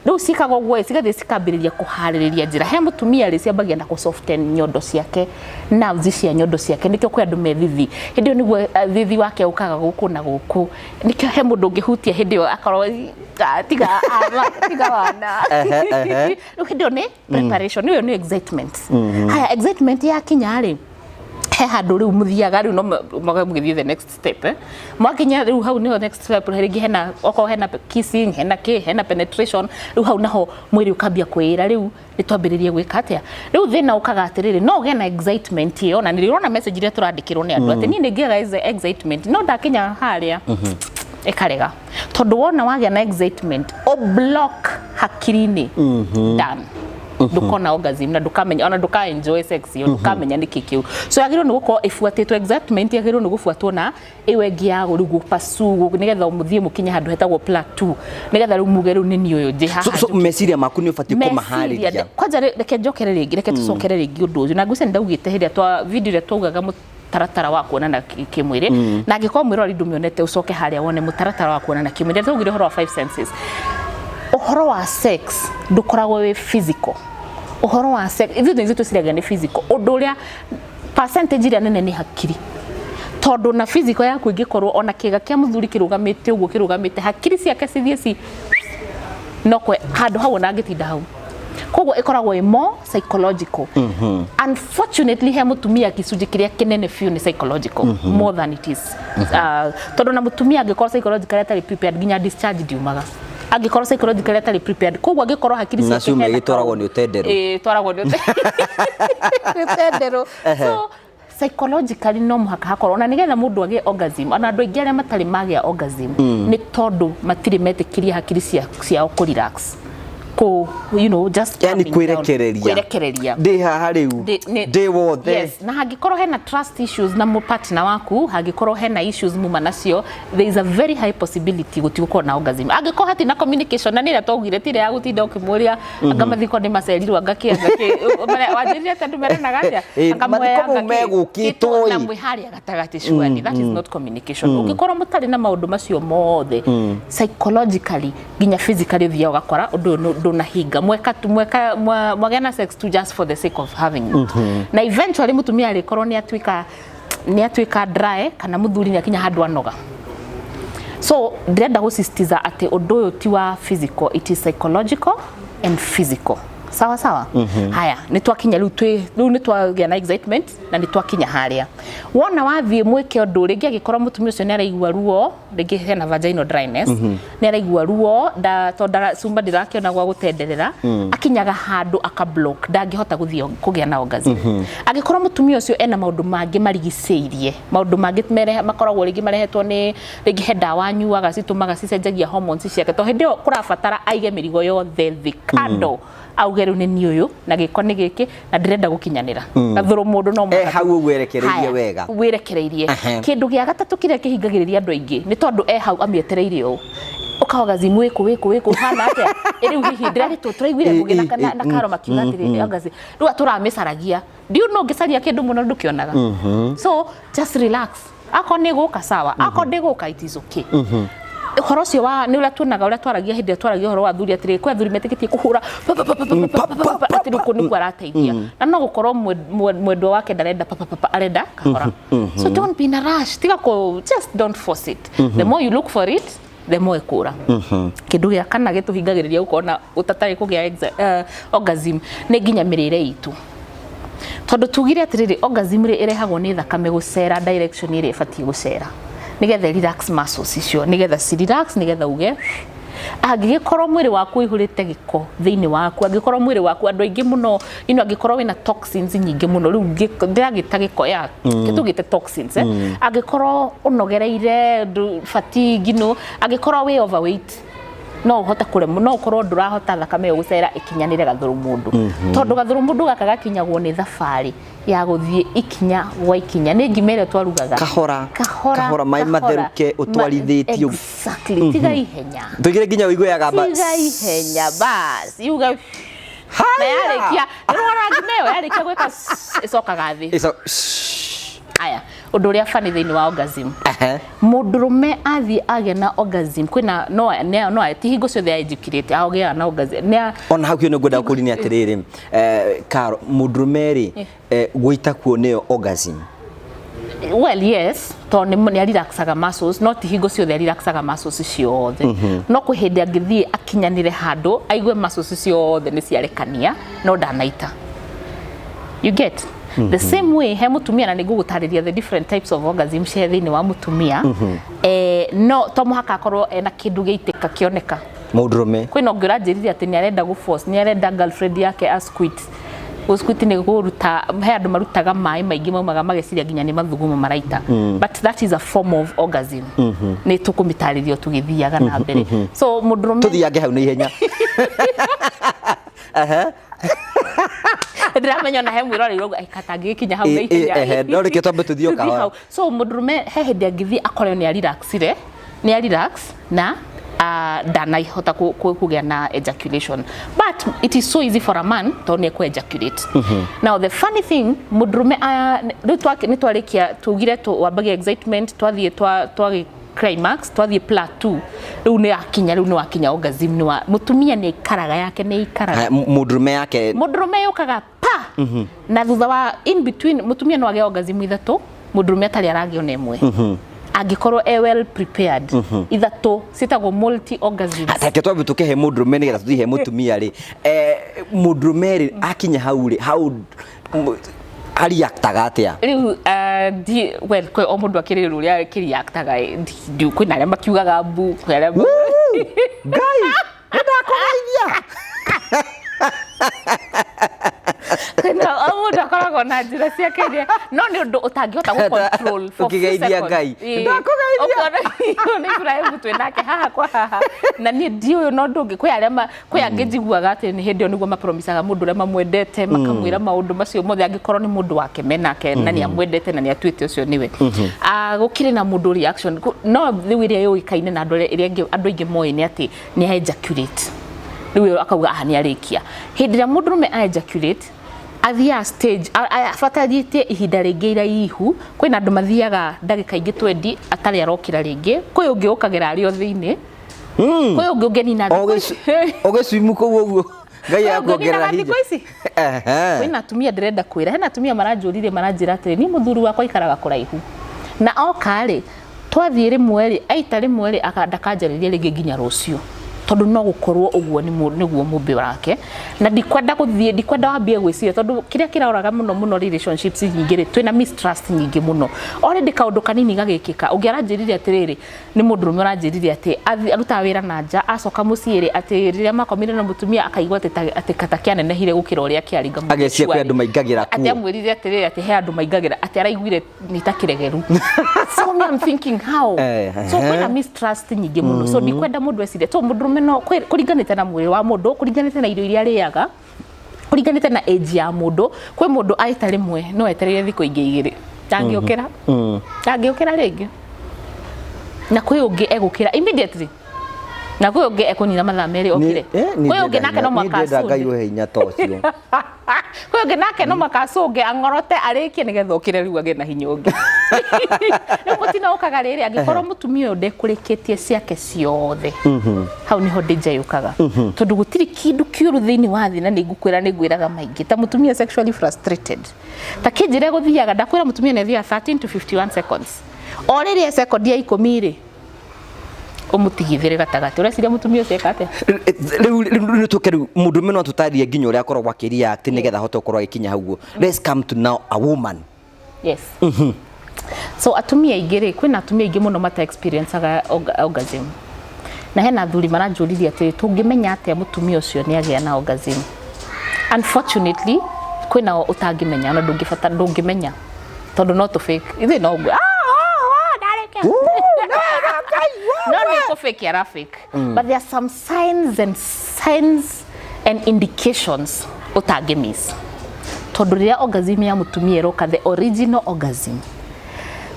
Speaker 1: rĩu ciĩkaga ũguo ĩ, cigathiĩ cikambĩrĩria kũharĩrĩria njĩra. He mũtumia rĩ, ciambagia na kũ soften nyondo ciake, nerves cia nyondo ciake. Nĩkĩo kwĩ andũ me thithi, hĩndĩ ĩyo nĩguo thithi wake ũkaga gũkũ na gũkũ. Nĩkĩo he mũndũ ũngĩhutia hĩndĩ ĩyo akorwo "Ah, tiga ama, tiga wana."
Speaker 2: Ehe, ehe.
Speaker 1: Rĩu hĩndĩ ĩyo nĩ preparation, ĩyo nĩ excitement. Haya, excitement yakinya rĩ, he handũ rĩu mũthiaga rĩu no mũgĩthiĩ the next step, eh? Mwakinya rĩu hau nĩho next step rĩngĩ, hena okorwo hena kissing, hena kĩ, hena penetration. Rĩu hau naho mwĩrĩ ũkambia kwĩra rĩu nĩ twambĩrĩrie gwĩka atĩa. Rĩu thĩna ũkaga atĩrĩrĩ, no ũgĩe na excitement ĩyo, na nĩ ũrona message iria tũrandĩkĩrwo nĩ andũ atĩ niĩ nĩ ngĩaga excitement no ndakinya harĩa ĩkarega, tondũ wona wagĩa na excitement o block hakiri-inĩ, done, ndukona orgasm na ndukamenya, ona nduka enjoy sex ĩyo, ndukamenya nĩkĩ kĩu. So yagĩrĩirwo nĩ gũkorwo ĩbuatĩtwo, excitement yagĩrĩirwo nĩ gũbuatwo na ĩyo ĩngĩ ya rĩu gũpasu, nĩgetha mũthiĩ mũkinye handũ hetagwo plateau, nĩgetha rĩu muge rĩu nĩ niĩ ũyũ njĩ haha.
Speaker 2: So meciria maku nĩ ũbatiĩ
Speaker 1: Meciria,
Speaker 2: kũmaharĩria.
Speaker 1: Kwanja reke njokere rĩngĩ, reke tũcokere rĩngĩ ũndũ ũcio, na ngwĩciria nĩ ndaugĩte hĩndĩ ĩrĩa twa video ĩrĩa twaugaga mũtaratara wa kuonana kĩmwĩrĩ, na angĩkorwo mwĩrori ndũmĩonete, ũcoke harĩa wone mũtaratara wa kuonana kĩmwĩrĩ. Twaugire ũhoro wa five senses. Ũhoro wa sex ndũkoragwo wĩ physical. Ũhoro wa sex ithuĩ ithuĩ twĩciragia nĩ physical, ũndũ ũrĩa percentage ĩrĩa nene nĩ hakiri, tondũ na physical yaku ĩngĩkorwo ona kĩga kĩa mũthuri kĩrũgamĩte ũguo kĩrũgamĩte, hakiri ciake cithiĩ ci no kwe handũ hau ona angĩtinda hau. Koguo ĩkoragwo ĩ more psychological. Unfortunately, he mũtumia gĩcunjĩ kĩrĩa kĩnene biũ nĩ psychological more than it is, tondũ na mũtumia angĩkorwo psychologically atarĩ prepared, nginya discharge ndiumaga angĩkorwo psychologically atarĩ prepared. Koguo angĩkorwo hakiri
Speaker 2: Na
Speaker 1: ciake
Speaker 2: ciuma
Speaker 1: hena
Speaker 2: igĩtwaragwo nĩ ũtenderũ.
Speaker 1: Ĩĩ, twaragwo nĩ ũtenderũ. So psychologically no mũhaka hakorwo na nĩgetha mũndũ agĩe orgasm. Ona andũ aingĩ arĩa matarĩ magĩa orgasm nĩ tondũ matirĩ metĩkĩria hakiri ciao kũ relax, kũ just
Speaker 2: Yani
Speaker 1: calming down.
Speaker 2: kwĩrekereria.
Speaker 1: Kwĩrekereria.
Speaker 2: Ndĩ haha rĩu. Ndĩ wothe.
Speaker 1: Yes, na hangĩkorwo hena trust issues na partner waku, hangĩkorwo hena issues muma nacio, there is a very high possibility gũtigũkorwo na orgasm angĩkorwo hatirĩ na communication. Na nĩrĩa twaugire tire ya gũtinda ũkĩmũria anga mathiko nĩ macerirwo, anga kĩ, anga kĩ, wanjĩrire atĩ andũ meranaga atĩa?
Speaker 2: Ĩ,
Speaker 1: Anga
Speaker 2: mathiko
Speaker 1: mwea,
Speaker 2: mau
Speaker 1: anga kĩ.
Speaker 2: megũkĩtwo
Speaker 1: Na
Speaker 2: ĩ.
Speaker 1: mwĩ harĩa gatagatĩ. Surely that is not communication. Ũngĩkorwo mũtarĩ na maũndũ macio mothe, psychologically nginya physically, ũthiaga ũgakora ũndũ ũyũ ndũnahinga. Mweka tu mweka mwagĩa na sex tu just for the sake of having it, na eventually mũtumia arĩkorwo nĩ atuĩka dry, kana mũthuri nĩ akinya handũ anoga. So ndĩrenda gũsisitiza atĩ ũndũ ũyũ ti wa physical, it is psychological and physical. Sawa sawa. Haya, nĩ twakinya rĩu, twĩ rĩu nĩ twagĩa na excitement na nĩ twakinya harĩa wona wathiĩ mwĩke ũndũ rĩngĩ. Angĩkorwo mũtumia ũcio nĩ araigua ruo, rĩngĩ hena vaginal dryness, nĩ araigua ruo nda tondũ cumba ndĩrakĩona gwa gũtenderera, akinyaga handũ aka block, ndangĩhota gũthiĩ kũgĩa na orgasm. Angĩkorwo mũtumia ũcio ena maũndũ mangĩ marigicĩirie, maũndũ mangĩ makoragwo rĩngĩ marehetwo nĩ rĩngĩ he ndawa anyuaga citũmaga cicenjagia hormones ciake, tondũ hĩndĩ ĩyo kũrabatara aige mĩrigo yothe thĩ kando, auge rĩu nĩ niĩ ũyũ na gĩko nĩ gĩkĩ na ndĩrenda gũkinyanĩra gathũrũ mũndũ no
Speaker 2: Eh,
Speaker 1: mũhaka
Speaker 2: hau ũguo erekereirie
Speaker 1: Haya,
Speaker 2: wega.
Speaker 1: wĩrekereirie.
Speaker 2: Ehe.
Speaker 1: Kĩndũ gĩa gatatũ kĩrĩa kĩhingagĩrĩria andũ aingĩ nĩ tondũ e hau amĩetereire ũũ, ũkaorgasm wĩkũ wĩkũ wĩkũ ũhana atĩa? Ĩ rĩu hihi ndĩrarĩtwo tũraiguire Ngugi na Karo makiuga atĩrĩrĩ, orgasm rĩu atũramĩcaragia ndiũ, no ũngĩcaria kĩndũ mũno ndũkĩonaga. So just relax, akorwo nĩ gũka sawa, akorwo ndĩgũka it is okay. Ũhoro ũcio wa nĩ ũrĩa tuonaga, ũrĩa twaragia hĩndĩ ĩrĩa twaragia ũhoro wa athuri, atĩrĩ, kwĩ athuri metĩkĩtie kũhũra pa, pa, pa, pa, pa, pa, pa, pa, atĩ rĩu kũu nĩkuo arateithia, na no gũkorwo mwendwa wake ndarenda pa, pa, pa, pa, arenda kahora. So don't be in a rush. Tiga kũ, just don't force it. The more you look for it, the more ĩkũra. Kĩndũ gĩa kana gĩtũhingagĩrĩria gũkorwo na ũtatarĩ kũgĩa orgasm nĩ nginya mĩrĩre itũ, tondũ tugire atĩrĩrĩ, orgasm rĩ, ĩrehagwo nĩ thakame gũcera direction ĩrĩa ĩbatiĩ gũcera, nĩgetha relax muscles icio, nĩgetha ci relax, nĩgetha uge. Angĩgĩkorwo mwĩrĩ waku ũihũrĩte gĩko thĩinĩ waku, angĩkorwo mwĩrĩ waku, andũ aingĩ mũno, angĩkorwo wĩna toxins nyingĩ mũno, rĩu ndĩragĩta gĩko ya tũgĩte toxins, eh? Angĩkorwo ũnogereire, fatigue, angĩkorwo wĩ overweight, no ũhote kũremwo, no ũkorwo ndũrahota thakame ĩyo gũcera ĩkinyanĩre gathũrũ mũndũ, tondũ gathũrũ mũndũ gaka gakinyagwo nĩ thabarĩ ya gũthiĩ ikinya gwa ikinya, nĩ ngima ĩrĩa twarugaga.
Speaker 2: Kahora,
Speaker 1: kahora,
Speaker 2: kahora, maĩ
Speaker 1: kahora.
Speaker 2: Matherũke, ũtwarithĩtio.
Speaker 1: Exactly, tiga ihenya.
Speaker 2: Tũigire nginya ũigue yagamba.
Speaker 1: Tiga ihenya, bas yuga na yarĩkia, nĩwona ngima ĩyo yarĩkia gwĩka ĩcokaga thĩ. Aya, ũndũ ũrĩa bani thĩinĩ wa orgasm, mũndũrũme athiĩ agĩa na orgasm, kwĩna no no no ti hingo ciothe ejaculate, agĩaga na orgasm nĩ
Speaker 2: Ona hau kĩo nĩ ngwenda kũũria nĩ atĩrĩrĩ, Caro, mũndũrũme rĩ, gũita kuo nĩyo orgasm?
Speaker 1: Well, yes, tondũ nĩ arelaxaga muscles, no ti hingo ciothe arelaxaga muscles ciothe. No kwĩ hĩndĩ angĩthiĩ akinyanĩre handũ aigue muscles ciothe nĩ ciarekania, no ndanaita. You get? The same way he mũtumia, na nĩ ngũgũtarĩria the different types of orgasm cia thĩinĩ wa mũtumia. No to mũhaka akorwo ena kĩndũ gĩitĩka kĩoneka.
Speaker 2: Mũndũrũme.
Speaker 1: Kwĩna ũngĩ ũranjĩrire atĩ nĩ arenda gũ force, nĩ arenda girlfriend yake a squit. Gũ squit nĩ kũruta, he andũ marutaga maĩ maingĩ maumaga mageciria nginya nĩ mathugumo maraita, but that is a form of orgasm. Nĩ tũkũmĩtarĩrio tũgĩthiaga na mbere. So mũndũrũme
Speaker 2: Tũthiange hau na ihenya.
Speaker 1: Ndĩramenya ona he mwĩroreri ũguo katangĩgĩkinya hau na ihenya.
Speaker 2: Ehe, no reke twambe tũthiĩ o
Speaker 1: Tũthiĩ
Speaker 2: kahora.
Speaker 1: hau. So mũndũrũme he hĩndĩ angĩthiĩ akore nĩ arelaxire, nĩ arelax na ndanahota kũgĩa na ejaculation, but it is so easy for a man tondũ nĩ ekũ ejaculate. Now the funny thing, mũndũrũme aya rĩu nĩ twarĩkia, tugire wambagia excitement, twathiĩ twagĩ climax, twathiĩ plateau, rĩu nĩ akinya, rĩu nĩ wakinya orgasm. Nĩ wa mũtumia nĩ aikaraga, yake nĩ aikaraga.
Speaker 2: Haya, mũndũrũme yake?
Speaker 1: Mũndũrũme yũkaga pa, na thutha wa in between mũtumia no agĩe orgasm ithatũ, mũndũrũme atarĩ aragĩa ona ĩmwe, angĩkorwo e well prepared. Ithatũ ciĩtagwo multi orgasms.
Speaker 2: Reke twambe tũkĩhe mũndũrũme nĩgetha tũthiĩ he mũtumia rĩ. Mũndũrũme rĩ, akinya hau rĩ, hau ariactaga atĩa?
Speaker 1: Rĩu well, kwĩ o mũndũ akĩrĩ ũrĩa akĩreactaga. Kwĩna arĩa makiugaga mbu, kwĩ arĩa
Speaker 2: Ngai, nĩndakũgeithia.
Speaker 1: Kwĩna o mũndũ akoragwo na njĩra ciake iria, no nĩ ũndũ ũtangĩhota gũ control for few
Speaker 2: Ũkĩgeithia
Speaker 1: seconds.
Speaker 2: Ngai.
Speaker 1: Ĩĩ.
Speaker 2: Ndakũgeithia.
Speaker 1: Ũkĩona nĩ Ibrahim twĩ nake haha kwa haha, na niĩ ndiũĩ ona ũndũ ũngĩ. Kwĩ arĩa kwĩ angĩ njiguaga atĩ nĩ hĩndĩ ĩyo nĩguo mapromisaga mũndũ ũrĩa mamwendete, makamwĩra maũndũ macio mothe, angĩkorwo nĩ mũndũ wake menake na nĩ amwendete na nĩ atuĩte ũcio nĩwe. Gũkĩrĩ na mũndũ reaction no rĩu ĩrĩa yũĩkaine na andũ ĩrĩa andũ aingĩ moĩ nĩ atĩ nĩ ejaculate. Rĩu ĩyo akauga aha nĩ arĩkia. Hĩndĩ ĩrĩa mũndũrũme a ejaculate, athiaga stage abatarĩtie ihinda rĩngĩ iraihu. Kwĩna andũ mathiaga ndagĩka ingĩ 20 atarĩ arokĩra rĩngĩ, kwĩ ũngĩ ũkagĩra arĩ o thĩinĩ, kwĩ ũngĩ ũngĩnina thikũ ici.
Speaker 2: Ũgĩcimu kũu ũguo Ngai
Speaker 1: Kwĩ ũngĩ
Speaker 2: akuongerera
Speaker 1: ũninaga
Speaker 2: hinya.
Speaker 1: thikũ ici. Kwĩna atumia, ndĩrenda kwĩra, hena atumia maranjũririe, maranjĩra atĩrĩ, niĩ mũthuri wakwa aikaraga kũraihu, na oka rĩ, twathiĩ rĩmwe rĩ, aita rĩmwe rĩ, ndakanjarĩria rĩngĩ nginya rũciũ, tondũ no gũkorwo ũguo nĩguo mũmbĩ wake, na ndikwenda gũthiĩ, ndikwenda wambie gwĩciria, tondũ kĩrĩa kĩraũraga mũno mũno relationships nyingĩ rĩ, twĩna mistrust nyingĩ mũno. Already kaũndũ kanini gagĩkĩka, ũngĩ aranjĩrire atĩrĩrĩ, nĩ mũndũrũme ũranjĩrire atĩ arutaga wĩra na nja, acoka mũciĩ rĩ, atĩ rĩrĩa makomire na mũtumia, akaigua atĩ atĩ kata kĩanenehire gũkĩra ũrĩa kĩarĩ. Ngamwĩra
Speaker 2: Ageciria kwĩ andũ maingagĩra
Speaker 1: atĩ
Speaker 2: kuo.
Speaker 1: Amwĩrire atĩrĩrĩ, atĩ he andũ maingagĩra, atĩ araiguire nĩ ta kĩregeru. So me, I'm thinking how so kwĩna mistrust nyingĩ mũno, so ndikwenda mũndũ ecirie so mũndũrũme no kũringanĩte na mwĩrĩ wa mũndũ, kũringanĩte na irio iria arĩaga, kũringanĩte na age ya mũndũ. Kwĩ mũndũ aita rĩmwe no etereire thikũ ingĩ igĩrĩ, ndangĩũkĩra, ndangĩũkĩra rĩngĩ, na kwĩ ũngĩ egũkĩra immediately, na kwĩ ũngĩ ekũnina mathaa 2 okĩre. Kwĩ ũngĩ nake no mũhaka
Speaker 2: Ndĩrenda Ngai
Speaker 1: acũnge.
Speaker 2: ũhe hinya ta ũcio.
Speaker 1: Kwĩ ũngĩ nake no mũhaka acũnge, ang'orote, arĩkie nĩgetha ũkĩre, rĩu agĩe na hinya ũngĩ. Rĩu mũtino ũkaga rĩrĩ, angĩkorwo mũtumia ũyũ ndekũrĩkĩtie ciake ciothe, hau niho danger yũkaga, tondũ gũtirĩ kĩndũ kĩũru thĩinĩ wa thĩ, na nĩ ngũkwĩra, nĩ ngwĩraga maingĩ ta mũtumia sexually frustrated. Ta kĩnjĩre gũthiaga, ndakwĩra mũtumia nĩ athiaga 13 to 51 seconds. O rĩrĩa sekondi ya 10 rĩ, ũmũtigithĩre gatagatĩ, ũreciria mũtumia ũcio eka atĩa?
Speaker 2: Rĩu nĩ tũke rĩu mũndũrũme no tũtarie nginya ũrĩa akoragwo akĩreact nĩgetha ahote gũkorwo agĩkinya hau ũguo. Let's come to now a woman.
Speaker 1: Yes. So atumia aingĩ rĩ, kwĩna atumia aingĩ mũno mata experienceaga orgasm, na hena athuri maranjũririe atĩrĩ, tũngĩmenya atĩa mũtumia ũcio nĩ agĩa na orgasm? Unfortunately, kwĩna ũtangĩmenya, ona ndũngĩbata, ndũngĩmenya, tondũ no tũ fake ithuĩ no ũguo, "Ah, ah, ah, ndarĩkia." No nĩ kũ fake ara fake, but there are some signs and indications ũtangĩ miss, tondũ rĩrĩa orgasm ya mũtumia ĩroka, the original orgasm,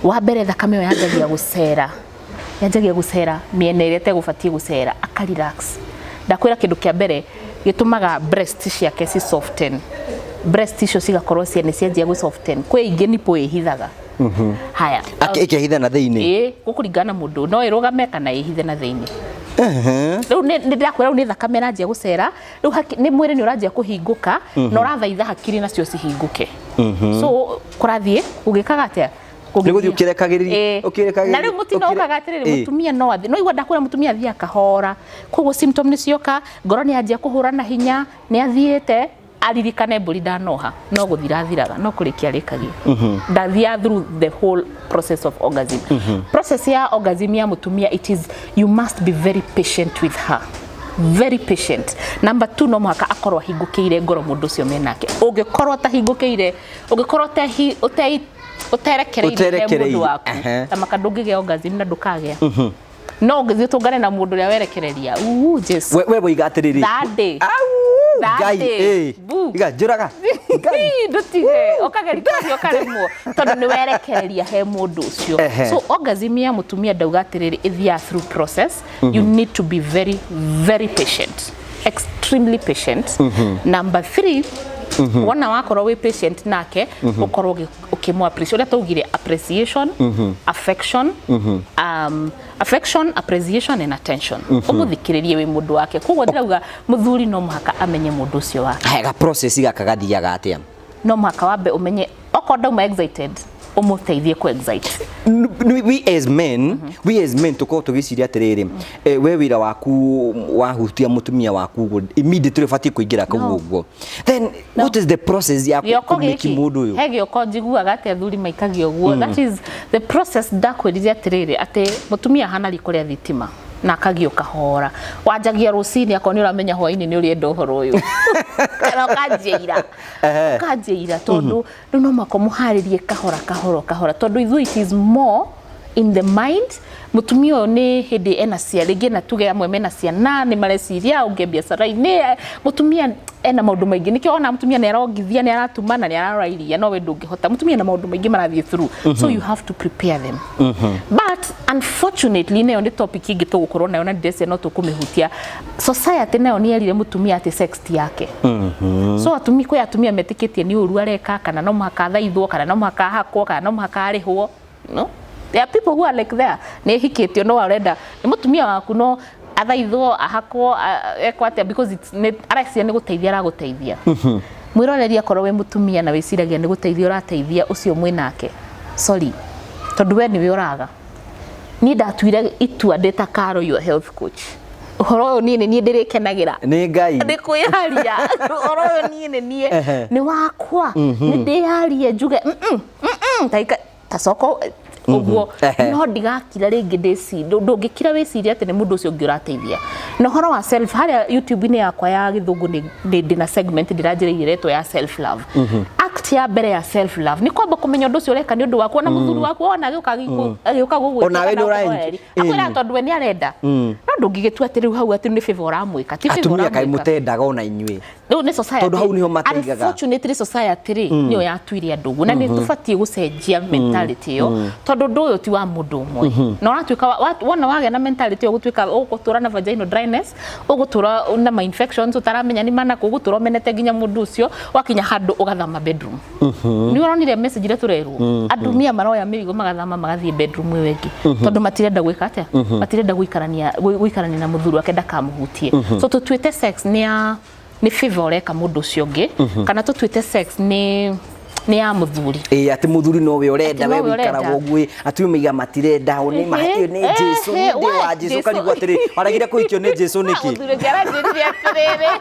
Speaker 1: wa mbere thakame ĩyo yanjagia gũcera mĩena ĩrĩa ĩtegũbatiĩ gũcera, aka relax. Ndakwĩra kĩndũ kĩa mbere gĩtũmaga breast ciake ci soften, breast icio cigakorwo ciene cianjia gũ soften. Kwĩ ingĩ nipple ĩhithaga haya.
Speaker 2: Ĩkehitha na thĩinĩ?
Speaker 1: Ĩĩ, gũkũringana na mũndũ, no ĩrũgame kana ĩhithe na thĩinĩ. Rĩu nĩ ndĩrakwĩra, rĩu nĩ thakame ĩranjia gũcera, rĩu nĩ mwĩrĩ nĩ ũranjia kũhingũka na ũrathaitha hakiri nacio cihingũke. So kũrathiĩ gũgĩkaga atĩa?
Speaker 2: Nĩ gũthiĩ ũkĩrekagĩrĩria-
Speaker 1: Ĩĩ.
Speaker 2: ũkĩrekagĩrĩria-
Speaker 1: Na rĩu mũtino ũkaga atĩrĩrĩ, mũtumia no athiĩ, no igua, ndakwĩra mũtumia athiĩ akahora, koguo symptom nĩ cioka, ngoro nĩ yanjia kũhũra na hinya, nĩ athiĩte aririkane mbũri ndanoha, no gũthira athiraga, no kũrĩkia arĩkagia, ndathiaga through the whole process of orgasm. Process ya orgasm ya mũtumia, it is, you must be very patient with her, very patient. Number two, no mũhaka akorwo ahingũkĩire ngoro mũndũ ũcio menake. Ũngĩkorwo ũtahingũkĩire, ũngĩkorwo ũterekereirie he
Speaker 2: Ũterekereirie,
Speaker 1: mũndũ waku, tamaka ndũngĩgĩa orgasm na ndũkagĩa. No ũngĩthiĩ ũtũngane na mũndũ ũrĩa werekereria, uu Jesu.
Speaker 2: We woiga atĩrĩrĩ,
Speaker 1: That day.
Speaker 2: Au,
Speaker 1: That
Speaker 2: Ngai,
Speaker 1: day. Bu.
Speaker 2: Iga njũraga Ngai.
Speaker 1: Ndũtige ũkageria kũgeria ũkaremwo, tondũ nĩ werekereria he mũndũ ũcio. So orgasm ya mũtumia, ndauga atĩrĩrĩ, ĩthiaga through process. You need to be very, very patient, extremely patient. Number three, wona wakorwo wĩ patient nake, ũkorwo ũkĩmũ appreciate, ũrĩa taugire, appreciation, affection, affection, appreciation and attention. Ũmũthikĩrĩrie wĩ mũndũ wake. Koguo ndĩrauga mũthuri no mũhaka amenye mũndũ ũcio wake.
Speaker 2: Haya, ga process gaka gathiaga atĩa?
Speaker 1: No mũhaka wambe ũmenye okorwo ndauma excited, ũmũteithie ku excite.
Speaker 2: We as men tukorwo tũgĩciria atĩrĩrĩ, we wĩra waku wahutia mũtumia waku ũguo, immediately ũbatiĩ kũingĩra kau
Speaker 1: No.
Speaker 2: ũguo. Then what is the process ya
Speaker 1: Gĩoko
Speaker 2: kũmĩki
Speaker 1: gĩkĩ
Speaker 2: mũndũ ũyũ?
Speaker 1: He gĩoko njiguaga atĩ athuri maikagia ũguo. That is the process. Ndakwĩrire atĩrĩrĩ, atĩ mũtumia ahana riko rĩa thitima na akagio kahora. Wanjagia rũcinĩ, akorwo nĩ ũramenya hwainĩ nĩ ũrĩenda ũhoro ũyũ, kana ũkanjia ira, ũkanjia ira, tondũ rĩu no mũhaka ũmũharĩrie kahora kahora kahora, tondũ ithuĩ it is more in the mind. Mũtumia ũyũ nĩ hĩndĩ ena cia rĩngĩ, na tuge amwe mena ciana, nĩ mareciria ũngĩ biacara-inĩ. Mũtumia ena maũndũ maingĩ, nĩkĩo ona mũtumia nĩ arongithia, nĩ aratuma na nĩ ararora iria, no we ndũngĩhota. Mũtumia na maũndũ maingĩ marathiĩ through, so you have to prepare them. But unfortunately, nayo nĩ topic ĩngĩ tũgũkorwo nayo, na ndĩreciria no tũkũmĩhutia. Society nayo nĩ yerire mũtumia atĩ sex ti yake. So atumia, kwĩ atumia metĩkĩtie nĩ ũru areka, kana no mũhaka athaithwo, kana no mũhaka ahakwo, kana no mũhaka arĩhwo. No, there are people who are like there, nĩ hikĩtio, no arenda nĩ mũtumia waku, no athaithwo, ahakwo, ekwo atĩa, because it's nĩ areciria nĩ gũteithia aragũteithia. Mwĩroreri, akorwo wĩ mũtumia na wĩciragia nĩ gũteithia ũrateithia ũcio mwĩnake, sorry, tondũ we nĩwe ũraga. Niĩ ndatuire itua ndĩ ta Caro, your health coach, ũhoro ũyũ niĩ nĩ niĩ ndĩrĩkenagĩra.
Speaker 2: Nĩ Ngai.
Speaker 1: Nĩ kwĩyaria ũhoro ũyũ, niĩ nĩ niĩ nĩ wakwa, nĩ ndĩyarie njuge taika tacoko ũguo. No ndigakira rĩngĩ, ndũngĩkira wĩcirie atĩ nĩ mũndũ ũcio ũngĩ ũrateithia. Na ũhoro wa self, harĩa YouTube-inĩ yakwa ya gĩthũngũ nĩ ndĩna segment ndĩranjĩrĩirie retwo ya self love. Act ya mbere ya self love nĩ kwamba kũmenya ũndũ ũcio ũreka nĩ ũndũ waku. Ona mũthuri waku wona agĩũka agĩũka gũgwĩtia
Speaker 2: Onawe
Speaker 1: kana
Speaker 2: nĩ ũra-
Speaker 1: gũkũhoeria, akwĩraga tondũ we nĩ arenda, no Ndũngĩgĩtua atĩ rĩu hau atĩ nĩ favor ũramwĩka, ti favor
Speaker 2: Atumia kaĩ
Speaker 1: ũramwĩka.
Speaker 2: Mũtendaga ona inyuĩ?
Speaker 1: Rĩu nĩ society.
Speaker 2: Tondũ hau nĩho mateigaga.
Speaker 1: Unfortunately, society rĩ, nĩyo yatuire andũ ũguo, na nĩ tũbatiĩ gũcenjia mentality ĩyo, tondũ ũndũ ũyũ ti wa mũndũ ũmwe, na ũratuĩka wona wagĩa na mentality ĩyo, ũgũtuĩka ũgũtũra na vaginal dryness, ũgũtũra na ma infections ũtaramenya nĩ manakũ, ũgũtũra ũmenete nginya mũndũ ũcio, wakinya handũ ũgathama bedroom. Nĩ ũronire message iria tũrerwo, atumia maroya mĩrigo magathama magathiĩ bedroom ĩyo ĩngĩ, tondũ matirenda gwĩka atĩa? Matirenda gũikarania na mũthuri wake ndakamũhutie. So tũtuĩte sex nĩ ya nĩ favor ũreka mũndũ ũcio ũngĩ, kana tũtuĩte sex nĩ ya mũthuri.
Speaker 2: Ĩ, atĩ mũthuri nowe ũrenda.
Speaker 1: Atĩ
Speaker 2: We
Speaker 1: nowe
Speaker 2: wĩikaraga
Speaker 1: ũrenda.
Speaker 2: ũguo ĩ, atumia maiga matirenda o nĩ mahĩtio nĩ Jesu. Nĩ ndĩ wa Jesu.
Speaker 1: Jesu.
Speaker 2: Karigwo atĩrĩ, waregire kũhikio nĩ Jesu nĩkĩ?
Speaker 1: Mũthuri ũngĩ aranjĩrire atĩrĩrĩ,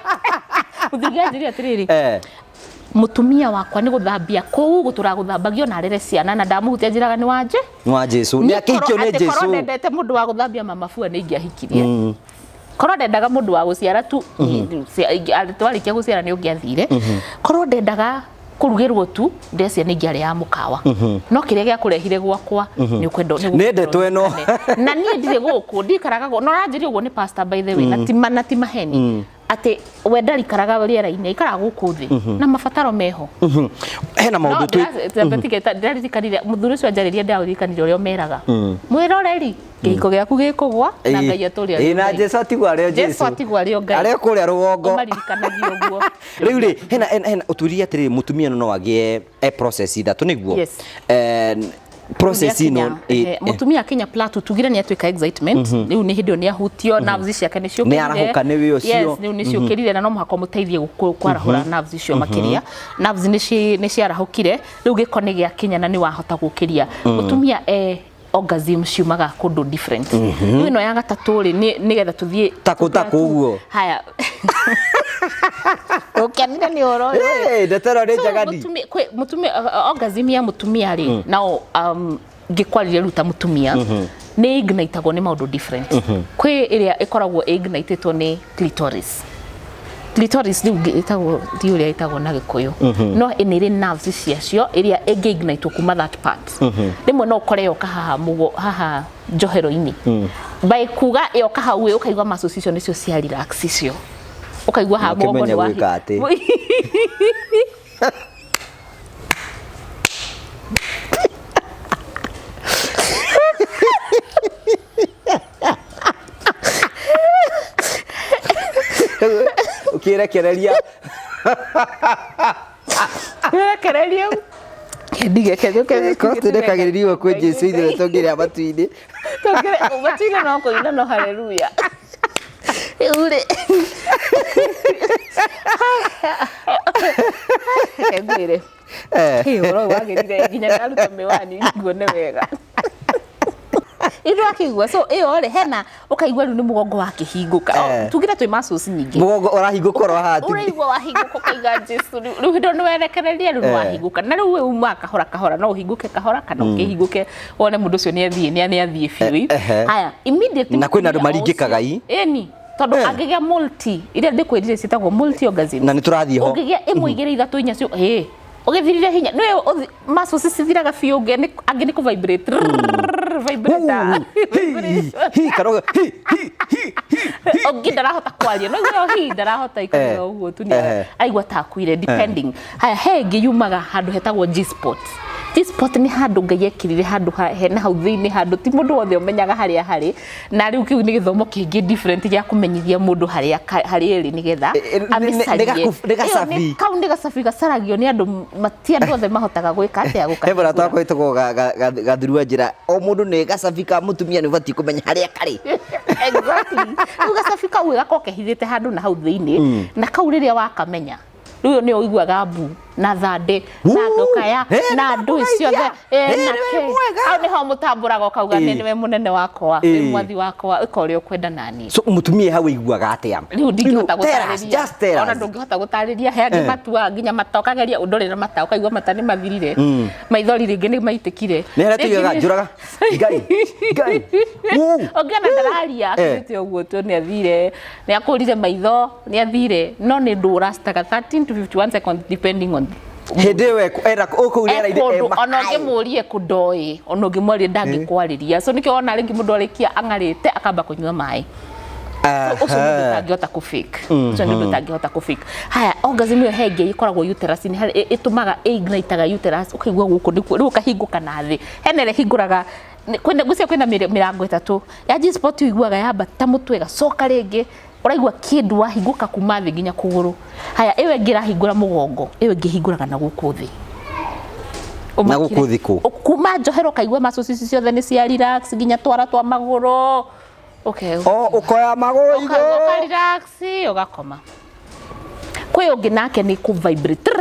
Speaker 1: mũthuri ũngĩ aranjĩrire atĩrĩrĩ,
Speaker 2: Eh.
Speaker 1: Mũtumia wakwa nĩ gũthambia kũu gũtũra gũthambagio na arere ciana, na ndamũhutia njĩraga nĩ wanje.
Speaker 2: Nĩ wa Jesu, nĩ akĩhikio nĩ
Speaker 1: Atĩ korwo
Speaker 2: Jesu.
Speaker 1: ndendete mũndũ wa gũthambia mamabua nĩ ingĩahikirie. Korwo ndendaga mũndũ wa gũciara tu, twarĩkia gũciara nĩ ũngĩathire. Korwo ndendaga kũrugĩrwo tu, ndecia nĩ ingĩarĩ ya mũkawa, no kĩrĩa gĩakũrehire gwakwa nĩ ũkwenda nĩ
Speaker 2: Nĩ ndetwo ĩno.
Speaker 1: ũkanyone. Na niĩ ndirĩ gũkũ, ndikaraga gũkũ, no ũranjĩria ũguo nĩ pastor, by the way, na ti maheni atĩ we ndarikaraga rĩera-inĩ, aikaraga gũkũ thĩ na mabataro meho.
Speaker 2: Hena
Speaker 1: No
Speaker 2: maũndũ twĩ
Speaker 1: ndĩraririkanire mũthuri ũcio anjarĩria, ndĩraririkanire ũrĩa ũmeraga mwĩroreri kĩhiko gĩaku gĩkũgwa na Ngai atũrĩa.
Speaker 2: Ĩ, na Jesu atigwo arĩ o
Speaker 1: Jesu
Speaker 2: Jesu.
Speaker 1: atigwo arĩ o Ngai.
Speaker 2: Arĩ o kũrĩa rũgongo.
Speaker 1: Ũmaririkanagia ũguo.
Speaker 2: Rĩu rĩ, hena ũtwĩrire atĩrĩrĩ, mũtumia no agĩe e process ithatũ, nĩguo?
Speaker 1: Yes.
Speaker 2: Process ĩno
Speaker 1: Mũtumia akinya plateau, tugire nĩ atuĩka excitement, rĩu nĩ hĩndĩ ĩyo nĩ ahutio, nerves ciake nĩ ciũkĩrire.
Speaker 2: Nĩ arahũka nĩ ũcio.
Speaker 1: Yes, rĩu nĩ ciũkĩrire, na no mũhaka ũmũteithie kwarahũra nerves icio makĩria. Nerves nĩ ciarahũkire, rĩu gĩko nĩ gĩakinya na nĩ wahota gũkĩria mũtumia. Orgasm ciumaga kũndũ different. Rĩu ĩno ya gatatũ rĩ, nĩgetha tũthiĩ
Speaker 2: Takũ takũ ũguo.
Speaker 1: Haya, ũkenire nĩ ũhoro ũyũ.
Speaker 2: Ndeto ĩno nĩ
Speaker 1: So,
Speaker 2: njagani.
Speaker 1: Mũtumia orgasm ya mũtumia rĩ, nao ngĩkwarĩria rĩu ta mũtumia, nĩ ignitagwo nĩ maũndũ different. Kwĩ ĩrĩa ĩkoragwo ĩignitĩtwo nĩ clitoris. Clitoris rĩu ĩtagwo, ndiũ ũrĩa ĩtagwo na Gĩkũyũ, no nĩ ĩrĩ nerves ciacio ĩrĩa ĩngĩ-ignitwo kuma that part. Rĩmwe no ũkore yoka haha mũgo haha njohero-inĩ, by kuga yoka hau ĩ, ũkaigua muscles icio nĩcio cia relax icio, ũkaigua haha mũgongo
Speaker 2: Ũkĩmenye
Speaker 1: nĩ wahi-
Speaker 2: gwĩka atĩ. Ũkĩrekereria.
Speaker 1: Rekereria
Speaker 2: Cost ndekagĩrĩrio kwĩ Jesu ithuĩ tũngĩrĩa matu-inĩ.
Speaker 1: Matuire no kũina no haleluya. Rĩu rĩ, reke ngwĩre. Ũhoro ũyũ wagĩrire nginya ndaruta mĩwani nguone wega. Ithu akĩigua, so ĩyo rĩ, hena ũkaigua rĩu nĩ mũgongo wakĩhingũka. Tugire twĩ muscles nyingĩ.
Speaker 2: Mũgongo ũrahingũka oro haha
Speaker 1: Ũraigua wahingũka, ũkaiga Jesu, rĩu hĩndĩ ĩyo nĩ werekereria, rĩu nĩ wahingũka, na rĩu we umaga kahora kahora, no ũhingũke kahora kana ũkĩhingũke wone mũndũ ũcio nĩ athiĩ nĩ athiĩ biũ. Haya, immediately
Speaker 2: Na kwĩna andũ
Speaker 1: mũtumia o
Speaker 2: maringĩkaga
Speaker 1: ũcio-
Speaker 2: ii.
Speaker 1: Ĩni, tondũ angĩgĩa multi, iria ndĩkwĩrire ciĩtagwo multi orgasms.
Speaker 2: Na nĩ tũrathiĩ ho.
Speaker 1: Ũngĩgĩa ĩmwe, igĩrĩ, ithatũ, inya cio, ĩ ũgĩthirire hinya nĩ muscles cithiraga biũ, angĩ nĩ kũ vibrate vibrator.
Speaker 2: Hi karoga hi hi hi hi.
Speaker 1: Ũngĩ ndarahota kwaria, no igua hi ndarahota ikara ũguo tu, nĩ aigua ta akuire, depending. Haya, he ĩngĩ yumaga handũ hetagwo G spot. G spot nĩ handũ Ngai ekĩrire handũ hena hau thĩinĩ, handũ ti mũndũ wothe ũmenyaga harĩa harĩ, na rĩu kĩu nĩ gĩthomo kĩngĩ different gĩa kũmenyithia mũndũ harĩa harĩa ĩrĩ nĩgetha amĩcarie.
Speaker 2: Nĩ gacabi.
Speaker 1: Ĩyo kau nĩ gacabi gacaragio nĩ andũ, ti andũ othe mahotaga gwĩka atĩa,
Speaker 2: He mũrata
Speaker 1: gũkahingũra.
Speaker 2: wakwa wĩtagwo Gathurua, njĩra o mũndũ nĩ gacabi ka mũtumia nĩ ũbatiĩ kũmenya harĩa karĩ.
Speaker 1: Exactly, rĩu gacabi kau gakorwo kehithĩte handũ na hau thĩinĩ, na kau rĩrĩa wakamenya, rĩu nĩ ũiguaga mbu na thande na ngũkaya na ndũĩ ciothe.
Speaker 2: Eh,
Speaker 1: na
Speaker 2: nĩwe
Speaker 1: kĩ.
Speaker 2: mwega.
Speaker 1: Hau nĩho mũtambũraga ũkauga nĩ nĩwe mũnene wakwa, nĩ mwathi wakwa, ĩka ũrĩa ũkwenda nani.
Speaker 2: So mũtumia hau aiguaga atĩa?
Speaker 1: Rĩu ndingĩhota
Speaker 2: Tell us,
Speaker 1: gũtarĩria.
Speaker 2: just tell
Speaker 1: Ona
Speaker 2: us.
Speaker 1: ndũngĩhota gũtarĩria. He angĩ matua nginya mata, ũkageria ũndorĩra mata, ũkaigua mata nĩ mathirire, maithori rĩngĩ nĩ maitĩkire.
Speaker 2: Nĩ harĩa tuigaga
Speaker 1: Rĩngĩ
Speaker 2: njũraga Ngai Ngai. Wuu.
Speaker 1: Ũngĩona ndararia akirĩte ũguo tu, nĩ athire, nĩ akũrire maitho, nĩ athire, no nĩ ndũ ũrastaga 13 to 51 seconds, depending on
Speaker 2: Hĩndĩ ĩyo era kũu rĩera-inĩ.
Speaker 1: Kũndũ ona ũngĩmũrie kũndoĩ, ona ũngĩmwaria ndangĩkwarĩria. So nĩkĩo wona rĩngĩ mũndũ arĩkia ang'arĩte akamba kũnyua maĩ. So, ũcio nĩ ũndũ ũtangĩhota kũ fake. Ũcio nĩ ũndũ ũtangĩhota kũ fake. Haya, orgasm ĩyo he ĩngĩ ĩkoragwo uterus-inĩ, ĩtũmaga ĩignitaga uterus, ũkaigua gũkũ nĩkuo rĩu ũkahingũka na thĩ. Hena ĩrĩa ĩhingũraga kwĩna ngwĩciria kwĩna mĩrango ĩtatũ ya G-spot, ũiguaga yambata mũtwe ĩgacoka rĩngĩ, ũraigua kĩndũ wahingũka kuma thĩ nginya kũgũrũ. Haya, ĩyo ĩngĩ ĩrahingũra mũgongo, ĩyo ĩngĩ ĩhingũraga na gũkũ thĩ.
Speaker 2: Na gũkũ thĩ kũ?
Speaker 1: Kuma njohero ũkaigua muscles ici ciothe nĩ cia relax nginya twara twa magũrũ. Okay.
Speaker 2: O ũkoya magũrũ igũrũ.
Speaker 1: Ũka relax, ũgakoma. Kwĩ ũngĩ nake nĩ kũ vibrate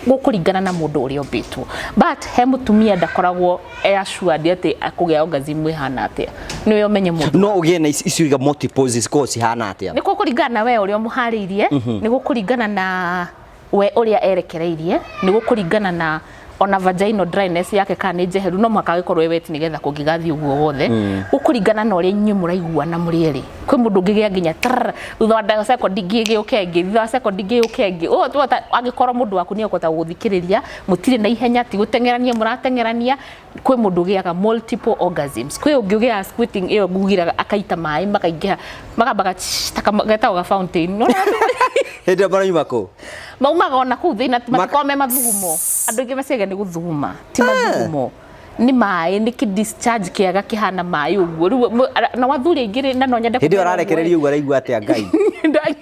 Speaker 1: gũkũringana na mũndũ ũrĩa ũmbĩtwo, but he mũtumia ndakoragwo e assured atĩ akũgĩa orgasm ĩhana atĩa, nĩwe ũmenye mũndũ.
Speaker 2: No ũgĩe na ici iga multiples cikoragwo cihana atĩa?
Speaker 1: Nĩ gũkũringana na we ũrĩa ũmũharĩirie, nĩ gũkũringana na we ũrĩa erekereirie, nĩ gũkũringana na ona vaginal dryness yake kana nĩ njeheru, no mũhaka agĩkorwo ĩ wet nĩgetha kũngĩgathiĩ ũguo wothe. Gũkũringana na ũrĩa inyuĩ mũraiguana mũrĩ erĩ. Kwĩ mũndũ ũngĩgĩa nginya trrr, thutha wa ndagĩka second ingĩ ĩgĩũke ĩngĩ, thutha wa second ingĩ yũke ĩngĩ. Ũguo angĩkorwo mũndũ waku nĩ ekũhota gũgũthikĩrĩria, mũtirĩ na ihenya, ti gũteng'erania mũrateng'erania. Kwĩ mũndũ ũgĩaga multiple orgasms, kwĩ ũngĩ ũgĩaga squirting ĩyo ngugiraga, akaita maĩ makaingĩha, makambaga getagwo ga fountain. No
Speaker 2: Hĩndĩ ĩyo marauma kũ?
Speaker 1: Maumaga ona kũu thĩinĩ, matikoragwo me mathugumo. Andũ aingĩ meciaga nĩ gũthuguma, ti mathugumo, nĩ maĩ, nĩ kĩ discharge kĩega kĩhana maĩ ũguo. Rĩu na athuri aingĩ rĩ, na no nyende
Speaker 2: Hĩndĩ ĩyo
Speaker 1: kũmera ũguo.
Speaker 2: Ararekereria ũguo araigua atĩa Ngai?
Speaker 1: Ngai,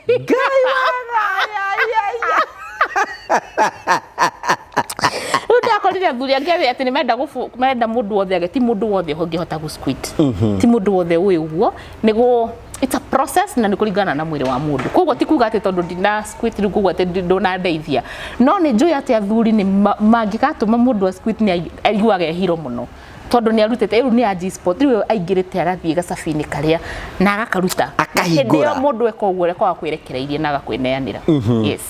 Speaker 1: rĩu ndakorire athuri angĩ atĩ nĩ marenda marenda mũndũ wothe age, ti mũndũ wothe ũngĩhota gũ squint, ti mũndũ wothe ũĩ ũguo. Nĩguo it's a process na nĩ kũringana na mwĩrĩ wa mũndũ. Koguo ti kuga atĩ tondũ ndina squint rĩu koguo atĩ ndũnandeithia, no nĩ njũĩ atĩ athuri nĩ mangĩgatũma mũndũ a squint nĩ aiguaga ehiro mũno, tondũ nĩ arutĩte rĩu nĩ ya G-spot, rĩu aingĩrĩte agathiĩ gacabi-inĩ karĩa na agakaruta.
Speaker 2: Akahingũra.
Speaker 1: Hĩndĩ ĩyo mũndũ eka ũguo akoragwo akwĩrekereirie na agakwĩneanĩra. Yes,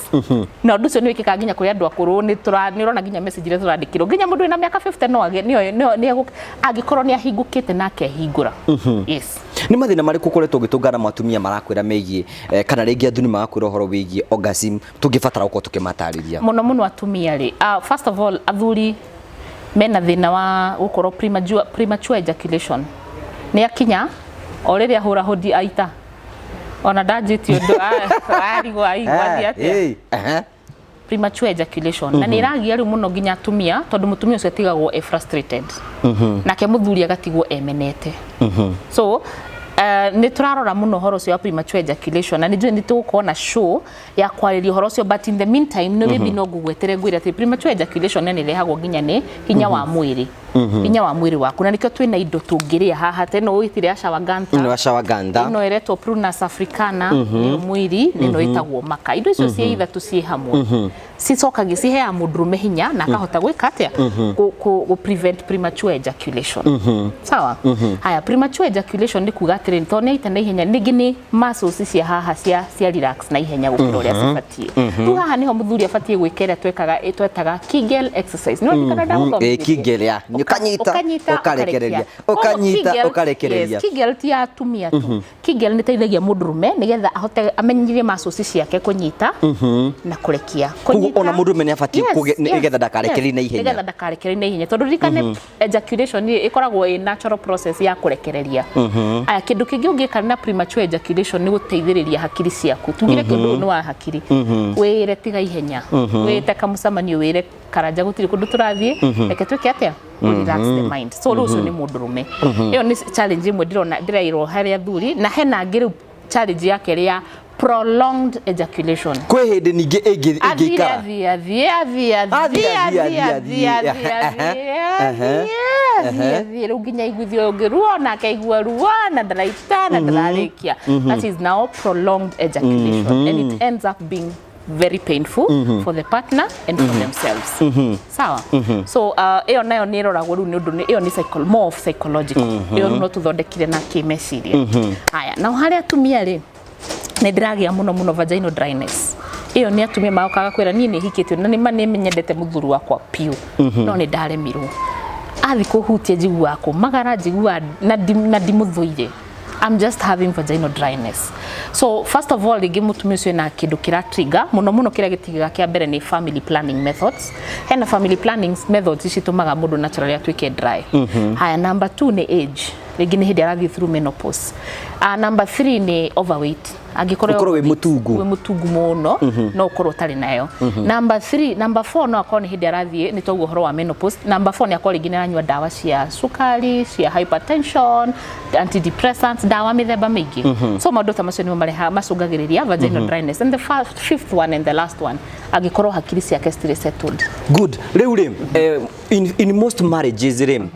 Speaker 1: na ũndũ ũcio nĩ wĩkĩkaga nginya kũrĩ andũ akũrũ. Nĩ ũrona nginya message iria tũrandĩkĩrwo, nginya mũndũ wĩna mĩaka 50 no agĩe nĩ angĩkorwo nĩ ahingũkĩte na akehingũra. Yes.
Speaker 2: Nĩ mathĩna marĩkũ ũkoretwo ũgĩtũngana na atumia marakwĩra megiĩ kana rĩngĩ athuri magakwĩra ũhoro wĩgiĩ orgasm tũngĩbatara gũkorwo tũkĩmatarĩria?
Speaker 1: Mũno mũno atumia rĩ, first of all, athuri mena thĩna wa gũkorwo premature ejaculation. Nĩ akinya o rĩrĩa ahũra hũndi aita, ona ndanjĩtie ũndũ, arigwo aigua athiĩ atĩa. Premature ejaculation na nĩ ĩragia rĩu mũno nginya atumia, tondũ mũtumia ũcio atigagwo e frustrated, nake mũthuri agatigwo emenete. So nĩ tũrarora mũno ũhoro ũcio wa premature ejaculation, na nĩ njũĩ nĩ tũgũkorwo na show ya kwarĩria ũhoro ũcio, but in the meantime nĩ maybe no ngũgwetere ngwĩre atĩ premature ejaculation nĩ ĩrehagwo nginya nĩ hinya wa mwĩrĩ, hinya wa mwĩrĩ waku, na nĩkĩo twĩna indo tũngĩrĩa haha ta ĩno wĩtire ya ashwagandha.
Speaker 2: Ĩno ashwagandha.
Speaker 1: Ĩno ĩretwo Prunus africana, nĩyo mwĩri, na ĩno ĩtagwo maka. Indo icio ciĩ ithatũ ciĩ hamwe cicokagia ciheaga mũndũrũme hinya na akahota gwĩka atĩa? Kũ prevent premature ejaculation. Sawa. Haya, premature ejaculation nĩ kuga atĩrĩrĩ, tondũ nĩ aita na ihenya, rĩngĩ nĩ muscles cia haha cia relax na ihenya gũkĩra ũrĩa cibatiĩ. Rĩu haha nĩho mũthuri abatiĩ gwĩka ĩrĩa twekaga, twetaga Kegel exercise. Nĩ ũririkana ndagũthomithĩtie?
Speaker 2: Kegel ya nĩ ũkanyita,
Speaker 1: Ũkanyita,
Speaker 2: ũkarekereria,
Speaker 1: ũkarekia. Koguo
Speaker 2: ũkanyita,
Speaker 1: Kegel,
Speaker 2: ũkarekereria.
Speaker 1: Yes, Kegel ti ya atumia tu. Kegel nĩ ĩteithagia mũndũrũme nĩgetha ahote amenyerie muscles ciake kũnyita na kũrekia.
Speaker 2: Koguo ona mũndũrũme nĩ abatiĩ nĩgetha ndakarekererie na ihenya.
Speaker 1: Nĩgetha ndakarekererie na ihenya, tondũ ririkane ejaculation nĩ ĩkoragwo ĩ natural process ya kũrekereria. Aya, kĩndũ kĩngĩ ũngĩka na premature ejaculation nĩ gũteithĩrĩria hakiri ciaku. Tugire kĩndũ ũyũ nĩ wa hakiri, wĩre tiga ihenya, wĩte kamũcemanio, wĩre Karanja gũtirĩ kũndũ tũrathiĩ, reke twĩke atĩa? Relax the mind. So rĩu ũcio nĩ mũndũrũme. Ĩyo nĩ challenge ĩmwe ndĩrona ndĩrairwo harĩ athuri. Na hena angĩ rĩu challenge ya kerĩ ya prolonged ejaculation.
Speaker 2: Kwĩ hĩndĩ ningĩ
Speaker 1: athire
Speaker 2: ĩngĩikara
Speaker 1: athiĩ athiĩ athiĩ
Speaker 2: Athiĩ,
Speaker 1: athiĩ
Speaker 2: athiĩ,
Speaker 1: athiĩ
Speaker 2: athiĩ,
Speaker 1: athiĩ
Speaker 2: athiĩ.
Speaker 1: Athiĩ athiĩ athiĩ rĩu nginya aiguithio ũngĩ ruo, nake aigua ruo na ndaraita na ndararĩkia. That is now prolonged ejaculation, and it ends up being very painful for the partner and for themselves. Sawa. So ĩyo nayo nĩ ĩroragwo rĩu nĩ ũndũ ĩyo nĩ more of psychological. Ĩyo rĩu no tũthondekire na kĩmeciria. Haya, nao harĩ atumia rĩ, nĩ ndĩragĩa mũno mũno vaginal dryness. Ĩyo nĩ atumia magokaga kwĩra niĩ nĩ hikĩtio na nĩ ma nĩ nyendete mũthuri wakwa piũ, no nĩ ndaremirwo athi kũhutia, njiguaga kũmagara, njiguaga na ndimũthũire, I'm just having vaginal dryness. So first of all, rĩngĩ mũtumia ũcio ena kĩndũ kĩra trigger mũno mũno. Kĩrĩa gĩtigaga kĩa mbere nĩ family planning methods. Hena family planning methods citũmaga mũndũ naturally atuĩke dry. Haya, number two nĩ age. Rĩngĩ nĩ hĩndĩ arathiĩ through menopause. Number three nĩ overweight. Angĩkorwo
Speaker 2: Ũkorwo wĩ mũtungu.
Speaker 1: Wĩ mũtungu mũno, no ũkorwo ũtarĩ nayo. Number three, number four, no akorwo nĩ hĩndĩ arathiĩ, nĩ twaguo ũhoro wa menopause. Number four nĩ akorwo rĩngĩ nĩ aranyua ndawa cia cukari, cia hypertension, antidepressants, ndawa mĩthemba mĩingĩ. So maũndũ ta macio nĩmo marehaga, macũngagĩrĩria vaginal dryness. And the first, fifth one and the last one, angĩkorwo hakiri ciake citirĩ settled.
Speaker 2: Good. Rĩu rĩ, in most marriages rĩ,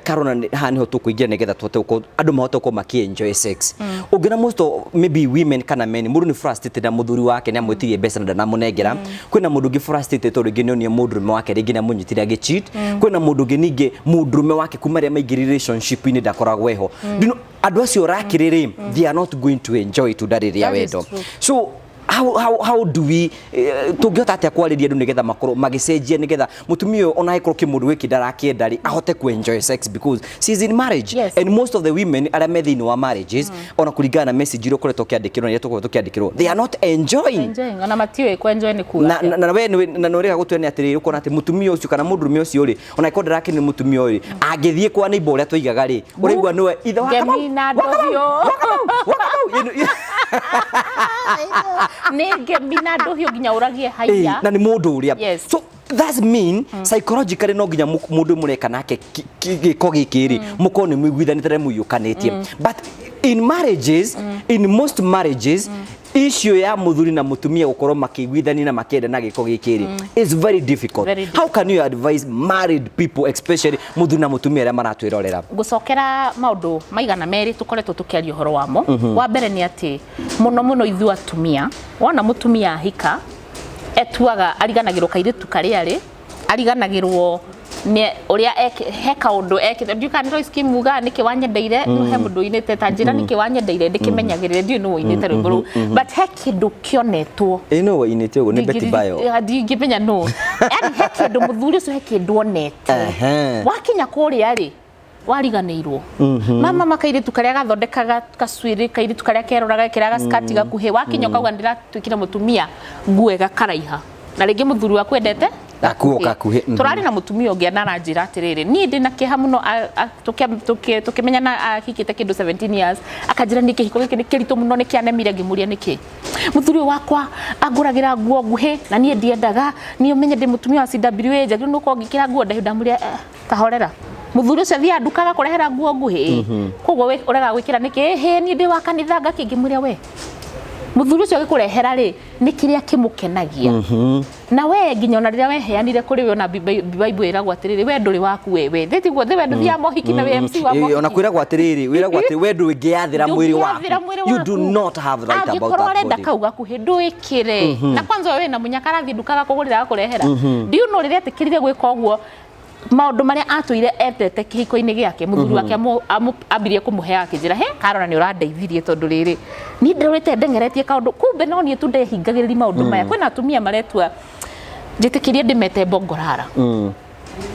Speaker 2: karona haha nĩho tũkũingĩra nĩgetha tũhote gũkorwo andũ mahote gũkorwo makĩ-enjoy sex. Ũngĩona most of maybe women kana men, mũndũ nĩ frustrated na mũthuri wake nĩ amwĩtirie mbeca na ndanamũnengera. Kwĩna mũndũ ũngĩ frustrated tondũ rĩngĩ nĩonire mũndũrũme wake rĩngĩ nĩ amũnyitire agĩ-cheat. Kwĩna mũndũ ũngĩ ningĩ mũndũrũme wake kuma rĩrĩa maingĩrire relationship-inĩ ndakoragwo eho. Do you know, andũ acio rakĩrĩ rĩ, they are not going to enjoy itunda rĩrĩa
Speaker 1: That is
Speaker 2: wendo.
Speaker 1: true.
Speaker 2: So how do we, tũngĩhota atĩa kwarĩria andũ nĩgetha makorwo magĩcenjia, nĩgetha mũtumia ũyũ ona angĩkorwo kĩmũndũ gĩkĩ ndarakĩenda rĩ, ahote ku enjoy sex because she is in marriage? And most of the women arĩa me thĩinĩ wa marriages, ona kũringana na message iria ũkoretwo ũkĩandĩkĩrwo na iria tũkoretwo tũkĩandĩkĩrwo, they are not enjoying.
Speaker 1: Enjoying, ona matiũĩ kwenjoy nĩ kuga
Speaker 2: Na
Speaker 1: atĩa.
Speaker 2: na we na nĩ ũrĩga gũtwene atĩrĩrĩ, ũkona atĩ mũtumia ũcio kana mũndũrũme ũcio rĩ, ona angĩkorwo ndarakenio nĩ mũtumia ũyũ rĩ, angĩthiĩ kwa neighbor ũrĩa tũigaga rĩ, ũraigua nĩwe ithe wa Kamau,
Speaker 1: Ngemi na
Speaker 2: wa Kamau,
Speaker 1: ndũhiũ.
Speaker 2: wa Kamau, wa Kamau.
Speaker 1: Nĩ ngemi na ndũhiũ nginya ũragie haiya.
Speaker 2: Na nĩ mũndũ ũrĩa. So that's mean psychologically no nginya mũndũ mũreka nake gĩko gĩkĩ rĩ, mũkorwo nĩ mũiguithanĩte na mũiyũkanĩtie. But in marriages, in most marriages, issue ya mũthuri na mũtumia gũkorwo makĩiguithania na makĩenda na gĩko gĩkĩ rĩ is very difficult.
Speaker 1: Very.
Speaker 2: How can you advise married people, especially mũthuri na mũtumia arĩa maratwĩrorera?
Speaker 1: Ngũcokera maũndũ maigana merĩ tũkoretwo tũkĩaria ũhoro wamo. Wa mbere nĩ atĩ mũno mũno ithuĩ atumia, wona mũtumia ahika, etuaga ariganagĩrwo kairĩtu karĩa rĩ, ariganagĩrwo nĩ ũrĩa he kaũndũ ekĩte. Ndiũĩ kana nĩ Royce Kim ugaga nĩkĩ wanyendeire. No he mũndũ ũinĩte ta njĩra nĩkĩ wanyendeire ndĩkĩmenyagĩrĩre, ndiũĩ nũ ũinĩte rwĩmbo rũu, but he kĩndũ kĩonetwo.
Speaker 2: Ĩ, no wainĩte ũguo nĩ Betty Bayo.
Speaker 1: Ndingĩmenya nũ. Yani he kĩndũ mũthuri ũcio, he kĩndũ onete. Wakinya kũrĩa rĩ, wariganĩirwo mama makairĩtu karĩa gathondekaga kacuĩrĩ, kairĩtu karĩa keroraga gekĩraga gaskati gakuhĩ. Wakinya ũkauga ndĩratuĩkire mũtumia, nguo ĩgakaraiha, na rĩngĩ mũthuri waku endete
Speaker 2: gakuo gakuhĩ.
Speaker 1: Tũrarĩ na mũtumia ũngĩ na aranjĩra atĩrĩrĩ, niĩ ndĩna kĩeha mũno. Tũkĩmenyana ahikĩte kĩndũ 17 years, akanjĩra niĩ kĩhiko gĩkĩ nĩ kĩritũ mũno, nĩ kĩanemire. Ngĩmũria nĩkĩ. Mũthuri ũyũ wakwa angũragĩra nguo nguhĩ na niĩ ndiendaga, niĩ ũmenye ndĩ mũtumia wa CWA, njagĩrĩirwo nĩ gũkorwo ngĩkĩra nguo ndaihu. Ndamũria, "Kahorera, mũthuri ũcio athiaga nduka agakũrehera nguo nguhĩ, koguo ũrega gwĩkĩra nĩkĩ?" "Ĩhĩ, niĩ ndĩ wa kanitha." Ngakĩ ngĩmwĩra, "We mũthuri ũcio agĩkũrehera rĩ, nĩ kĩrĩa kĩmũkenagia na we nginya ona rĩrĩa weheanire kũrĩ we, ona Bible ĩragwo atĩrĩrĩ, we ndũrĩ waku wewe thĩ, tiguo thĩ we ndũthiaga mohiki na wĩ MC wa
Speaker 2: Ĩ, ona
Speaker 1: mohiki.
Speaker 2: kwĩragwo atĩrĩrĩ, wĩragwo atĩ we ndũngĩathĩra mwĩrĩ waku.
Speaker 1: Ndũngĩathĩra mwĩrĩ
Speaker 2: You do
Speaker 1: waku.
Speaker 2: not have right about
Speaker 1: Angĩkorwo
Speaker 2: that
Speaker 1: ũrenda
Speaker 2: body.
Speaker 1: kau gakuhĩ, ndwĩkĩre. Na kwanza we wĩna mũnyaka, arathiĩ nduka agakũgũrĩra, agakũrehera. Do you know rĩrĩa etĩkĩrire gwĩka ũguo, maũndũ marĩa atũire endete kĩhiko-inĩ gĩake, mũthuri wake ambirie kũmũheaga, akĩnjĩra, "He Karona, nĩ ũrandeithirie, tondũ rĩrĩ niĩ ndĩrorĩte ndengeretie kaũndũ, kumbe no niĩ tu ndehingagĩrĩria maũndũ maya." Kwĩna atumia maretua, njĩtĩkĩrie ndĩmete mbongorara.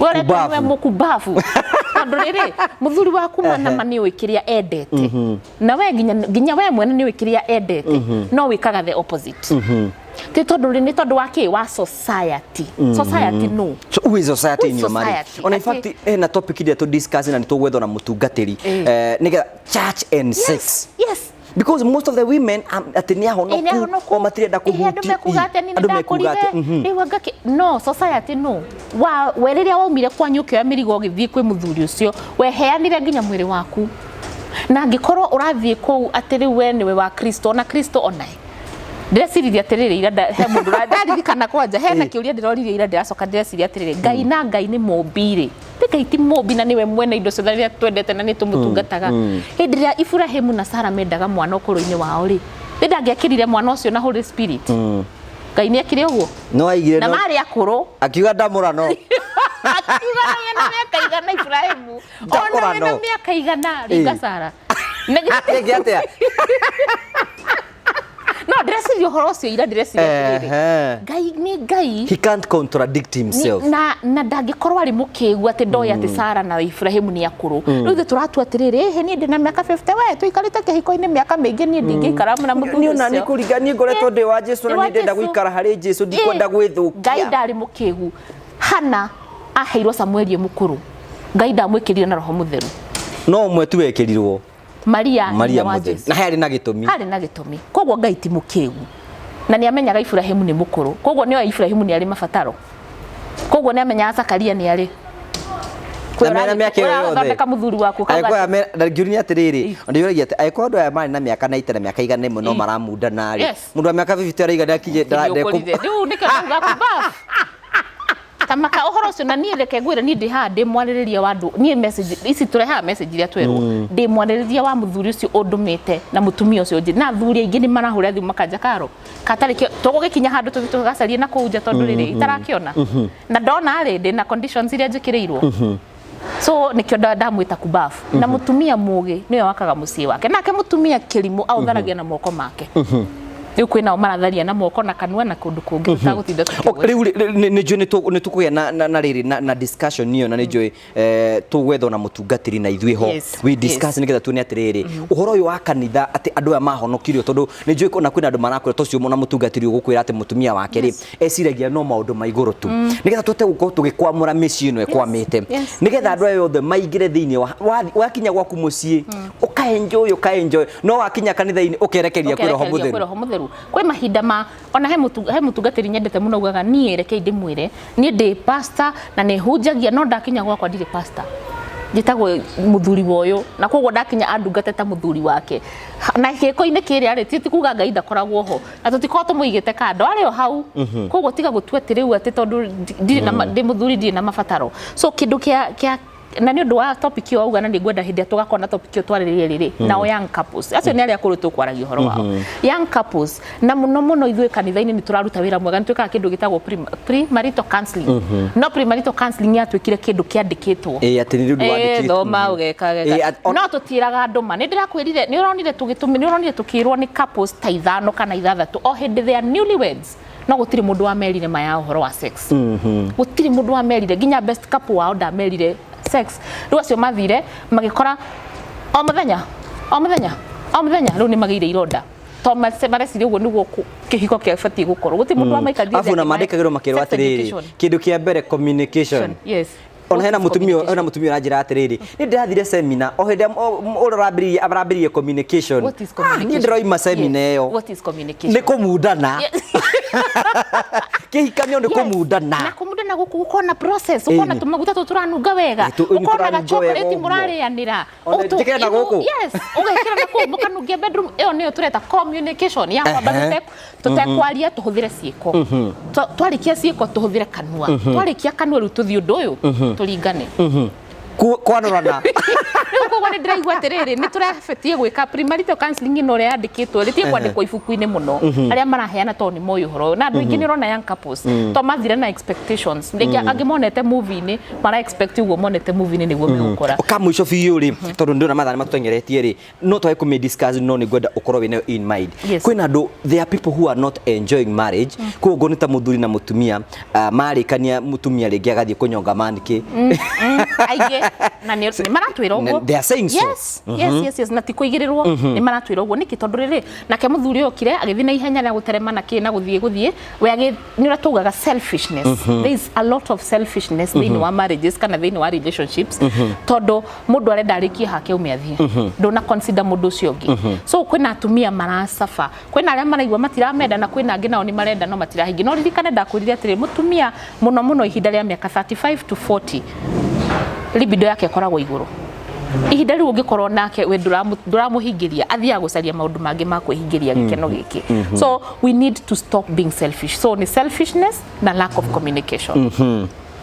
Speaker 1: We ũretwo
Speaker 2: Kumbabu.
Speaker 1: nĩwe mũkumbabu, tondũ rĩrĩ mũthuri waku manama nĩ ũĩ kĩrĩa endete, na we nginya we mwene nĩ ũĩ kĩrĩa endete, no wĩkaga the opposite. Ti tondũ rĩ, nĩ tondũ wa kĩ? Wa society. Society no
Speaker 2: So who is society
Speaker 1: Who
Speaker 2: in
Speaker 1: is
Speaker 2: your marriage?
Speaker 1: society?
Speaker 2: Ona in fact hena topic iria tu discuss na nĩtũgwethwo na mũtungatĩri, nĩgetha church and sex. Because most of the women, atĩ nĩ
Speaker 1: Ĩ, nĩ
Speaker 2: ahonoku
Speaker 1: ahonoku.
Speaker 2: o matirenda
Speaker 1: Ĩ, andũ
Speaker 2: kũhuti.
Speaker 1: mekuga atĩ niĩ
Speaker 2: Andũ mekuga
Speaker 1: nĩndakũrire
Speaker 2: atĩ
Speaker 1: rĩu anga no society no wa we rĩrĩa waumire kwanyu ũkĩoya mĩrigo ũgĩthiĩ kwĩ mũthuri ũcio, weheanire nginya mwĩrĩ waku, na angĩkorwo ũrathiĩ kũu atĩ rĩu we nĩwe wa Kristo, ona Kristo onae ndĩreciririe atĩrĩrĩ, ira he mũndũ ndaririkana kwanja hena kĩũria ndĩroririe ira, ndĩracoka ndĩreciria atĩrĩrĩ, Ngai na Ngai nĩ mũmbi rĩ, ti Ngai ti mũmbi na nĩwe mwene indo ciothe rĩrĩa twendete na nĩ tũmũtungataga? Hĩndĩ ĩrĩa Iburahĩmu na Sara mendaga mwana ũkũrũ-inĩ wao rĩ, nĩ ndangĩakĩrire mwana ũcio na Holy Spirit? Ngai nĩ ekire ũguo?
Speaker 2: No aigire
Speaker 1: Na
Speaker 2: no
Speaker 1: marĩ akũrũ.
Speaker 2: Akiuga ndamũrano.
Speaker 1: Akiuga na wĩna mĩaka igana Iburahĩmu, ona
Speaker 2: Ndamũrano.
Speaker 1: wĩna mĩaka igana ringa Sara.
Speaker 2: Rĩngĩ atĩa?
Speaker 1: No ndĩreciria ũhoro ũcio ira, ndĩreciria atĩrĩrĩ, Ngai nĩ Ngai.
Speaker 2: He can't contradict himself.
Speaker 1: Na ndangĩkorwo arĩ mũkĩgu atĩ ndoĩ atĩ Sara na Ibrahimu nĩ akũrũ. Rĩu ithuĩ tũratua atĩrĩrĩ, ĩhĩ, niĩ ndĩna mĩaka 50, we tũikarĩte kĩhiko-inĩ mĩaka mĩingĩ, niĩ ndingĩikara na mũthuri
Speaker 2: Niĩ ona nĩ
Speaker 1: ũcio.
Speaker 2: kũringa niĩ ngoretwo ndĩ wa Jesu na
Speaker 1: Ndĩ wa
Speaker 2: niĩ ndĩrenda
Speaker 1: Jesu.
Speaker 2: gũikara harĩ Jesu, ndikwenda
Speaker 1: Ĩ,
Speaker 2: gwĩthũkia.
Speaker 1: Ngai ndarĩ mũkĩgu. Hana aheirwo Samueli e mũkũrũ, Ngai ndamwĩkĩrire na Roho Mũtheru.
Speaker 2: No ũmwe tu wekĩrirwo.
Speaker 1: Maria.
Speaker 2: Maria
Speaker 1: nyina wa
Speaker 2: Mũtheru.
Speaker 1: Jesu.
Speaker 2: Na harĩ na gĩtũmi.
Speaker 1: Harĩ na gĩtũmi. Koguo Ngai ti mũkĩgu na nĩ amenyaga Iburahĩmu nĩ mũkũrũ, koguo nĩ oĩ Iburahĩmu nĩ arĩ mabataro, koguo nĩ amenyaga Zakaria nĩ arĩ.
Speaker 2: Na mena mĩaka ĩyo yothe.
Speaker 1: Ũrathondeka mũthuri waku ũkauga
Speaker 2: Angĩkorwo aya na ngĩũria nĩ atĩrĩrĩ, ndĩũragia atĩ angĩkorwo andũ aya marĩ na mĩaka 90 na mĩaka 101 no maramundana rĩ, mũndũ wa mĩaka 50 araiga ndakinye
Speaker 1: Nĩũkũrire. Rĩu nĩkĩo ndauga kubafu tamaka ũhoro ũcio. Na niĩ reke ngwĩre, niĩ ndĩ haha ndĩ mwarĩrĩria wa andũ. Niĩ message ici tũrehaga, message iria twerwo, ndĩ mwarĩrĩria wa mũthuri ũcio ũndũmĩte na mũtumia ũcio ũnjĩ, na athuri aingĩ nĩ marahũra thimũ makanja karo katarĩ kĩo tũgũgĩkinya handũ tũthiĩ tũgacarie na kũu nja, tondũ rĩrĩ itarakĩona na ndona rĩ ndĩna conditions iria njĩkĩrĩirwo. So nikio ndamwĩta kubafu. Na mũtumia mũgĩ nĩwe wakaga mũciĩ wake, nake mũtumia kĩrimũ aũtharagia na moko make. Rĩu kwĩnao maratharia na moko na kanua na kũndũ kũngĩ tũtagũtinda tũkĩgweta.
Speaker 2: Rĩu nĩ njũĩ nĩ tũkũgĩa na rĩrĩ na discussion ĩyo, na nĩ njũĩ tũgwethwo na mũtungatĩri na ithuĩ ho we discuss nĩgetha tuone atĩrĩrĩ, ũhoro ũyũ wa kanitha atĩ andũ aya mahonokirio, tondũ nĩ njũĩ ona kwĩna andũ marakwĩra ta ũcio na mũtungatĩri ũgũkwĩra atĩ mũtumia wake rĩ eciragia no maũndũ ma igũrũ tu, nĩgetha tũhote gũkorwo tũgĩkwamũra mĩciĩ ĩno ĩkwamĩte, nĩgetha andũ aya othe maingĩre thĩinĩ wa wakinya gwaku mũciĩ ũkaenjoy, ũkaenjoy, no wakinya kanitha-inĩ ũkerekeria kwĩ Roho
Speaker 1: Ũkerekeria
Speaker 2: Mũtheru.
Speaker 1: Kwĩ Roho Mũtheru. Kwĩ mahinda ma ona he mũtungatĩri nyendete mũno ugaga, niĩ rekei ndĩmwĩre, niĩ ndĩ pastor na nĩ hunjagia, no ndakinya gwakwa ndirĩ pastor, njĩtagwo mũthuri wa ũyũ, na koguo ndakinya andungate ta mũthuri wake. Na gĩko-inĩ kĩrĩa rĩ, ti kuga Ngai ndakoragwo ho na tũtikoragwo tũmũigĩte kando, arĩ o hau. Koguo tiga gũtua atĩ rĩu atĩ tondũ ndirĩ na ndĩ mũthuri ndirĩ na mabataro. So kĩndũ kĩa na nĩ ũndũ wa topic ĩyo wauga, na nĩ ngwenda hĩndĩ ĩrĩa tũgakorwo na topic ĩyo twarĩrĩrie rĩrĩ nao young couples acio nĩ arĩa akũrũ tũkwaragia ũhoro wao, young couples. Na mũno mũno ithuĩ kanitha-inĩ nĩ tũraruta wĩra mwega, nĩ twĩkaga kĩndũ gĩtagwo pre-marital counseling, no pre-marital counseling yatuĩkire kĩndũ kĩandĩkĩtwo.
Speaker 2: Ĩĩ, atĩ nĩ rĩu wandĩkĩtwo.
Speaker 1: Thoma ũgeka
Speaker 2: Ĩĩ,
Speaker 1: geka. No tũtiĩraga andũ ma nĩ ndĩrakwĩrire, nĩ ũronire tũgĩtũmĩ, nĩ ũronire tũkĩrwo nĩ couples ta ithano kana ithathatũ o hĩndĩ they are newlyweds, no gũtirĩ mũndũ wamerire ma ya ũhoro wa sex. Gũtirĩ mũndũ wamerire, nginya best couple wao ndamerire sex. Rĩu acio mathire magĩkora o mũthenya, o mũthenya, o mũthenya, rĩu nĩ magĩire ironda to mareciria ũguo nĩguo kĩhiko kĩabatiĩ gũkorwo. Gũtirĩ mũndũ wamaikarire.
Speaker 2: Afu na mandĩkagĩrwo makĩrwo atĩrĩrĩ, kĩndũ kĩa mbere, communication. Ona hena mutumia, hena mutumia ũranjĩra atĩrĩrĩ, nĩ ndĩrathire seminar o hĩndĩ ũrĩa ũrambĩrĩirie arambĩrĩirie communication.
Speaker 1: What is
Speaker 2: Ah, niĩ
Speaker 1: communication?
Speaker 2: ndĩroima seminar ĩyo.
Speaker 1: What is communication?
Speaker 2: Nĩ kũmundana. Kĩhikanio nĩ kũmundana.
Speaker 1: Na kũmundana gũkũ gũkorwo process, ũkona tũmaguta tũtũ tũranunga wega,
Speaker 2: Ĩ,
Speaker 1: ũkona
Speaker 2: tũranunga wega
Speaker 1: gachocolate
Speaker 2: ũguo.
Speaker 1: mũrarĩanĩra.
Speaker 2: Ona njĩkĩre na gũkũ?
Speaker 1: Yes, ũgekĩra na kũu mũkanungia bedroom ĩyo, nĩyo tũreta communication ya kwamba tũtekwaria tũhũthĩre ciĩko. Twarĩkia ciĩko tũhũthĩre kanua, twarĩkia kanua rĩu tũthiĩ ũndũ ũyũ tũringane.
Speaker 2: Kwanũrana.
Speaker 1: Rĩu koguo nĩ ndĩraigua atĩrĩrĩ, nĩ tũrabatie gwĩka premarital counseling ĩno ũrĩa yandĩkĩtwo, rĩtige kwandĩkwo ibuku-inĩ mũno arĩa maraheana, tondũ nĩ moĩ ũhoro ũyũ. Na andũ aingĩ nĩ ũrona young couples to mathire na expectations, rĩngĩ angĩ monete movie-inĩ, mara expect ũguo monete movie-inĩ nĩguo megũkora.
Speaker 2: Ka mũico biũ rĩ, tondũ ndĩrona mathaa nĩ matũteng'eretie rĩ, no twage kũmĩ discuss, no nĩ ngwenda ũkorwo wĩnayo in mind. Kwĩna andũ, there are people who are not enjoying marriage. Koguo nĩ ta mũthuri na mũtumia, marĩkania, mũtumia rĩngĩ agathiĩ kũnyonga manĩkĩ.
Speaker 1: Aingĩ na nĩ maratwĩra ũguo.
Speaker 2: They are saying so.
Speaker 1: Yes, na ti kũigĩrĩrwo, nĩ maratwĩra ũguo. Nĩkĩ? Tondũ rĩrĩ nake mũthuri ũyũ okire agĩthiĩ na ihenya rĩa gũterema na kĩ na gũthiĩ we agĩ nĩ ũrĩa tugaga selfishness. There is a lot of selfishness thĩinĩ wa marriages kana thĩinĩ wa relationships, tondũ mũndũ arenda arĩkie hake ume athiĩ, ndũna consider mũndũ ũcio ũngĩ. So kwĩna atumia maracaba, kwĩna arĩa maraigua matiramenda, na kwĩna angĩ nao nĩ marenda no matirahingia. No ririkane ndakwĩrire atĩrĩ, mũtumia mũno mũno ihinda rĩa mĩaka 35 to 40 libido yake ĩkoragwo igũrũ. Ihinda rĩu ũngĩkorwo nake we ndũramũhingĩria, athiaga gũcaria maũndũ mangĩ ma kwĩhingĩria gĩkeno gĩkĩ. So we need to stop being selfish. So ni selfishness na lack of communication.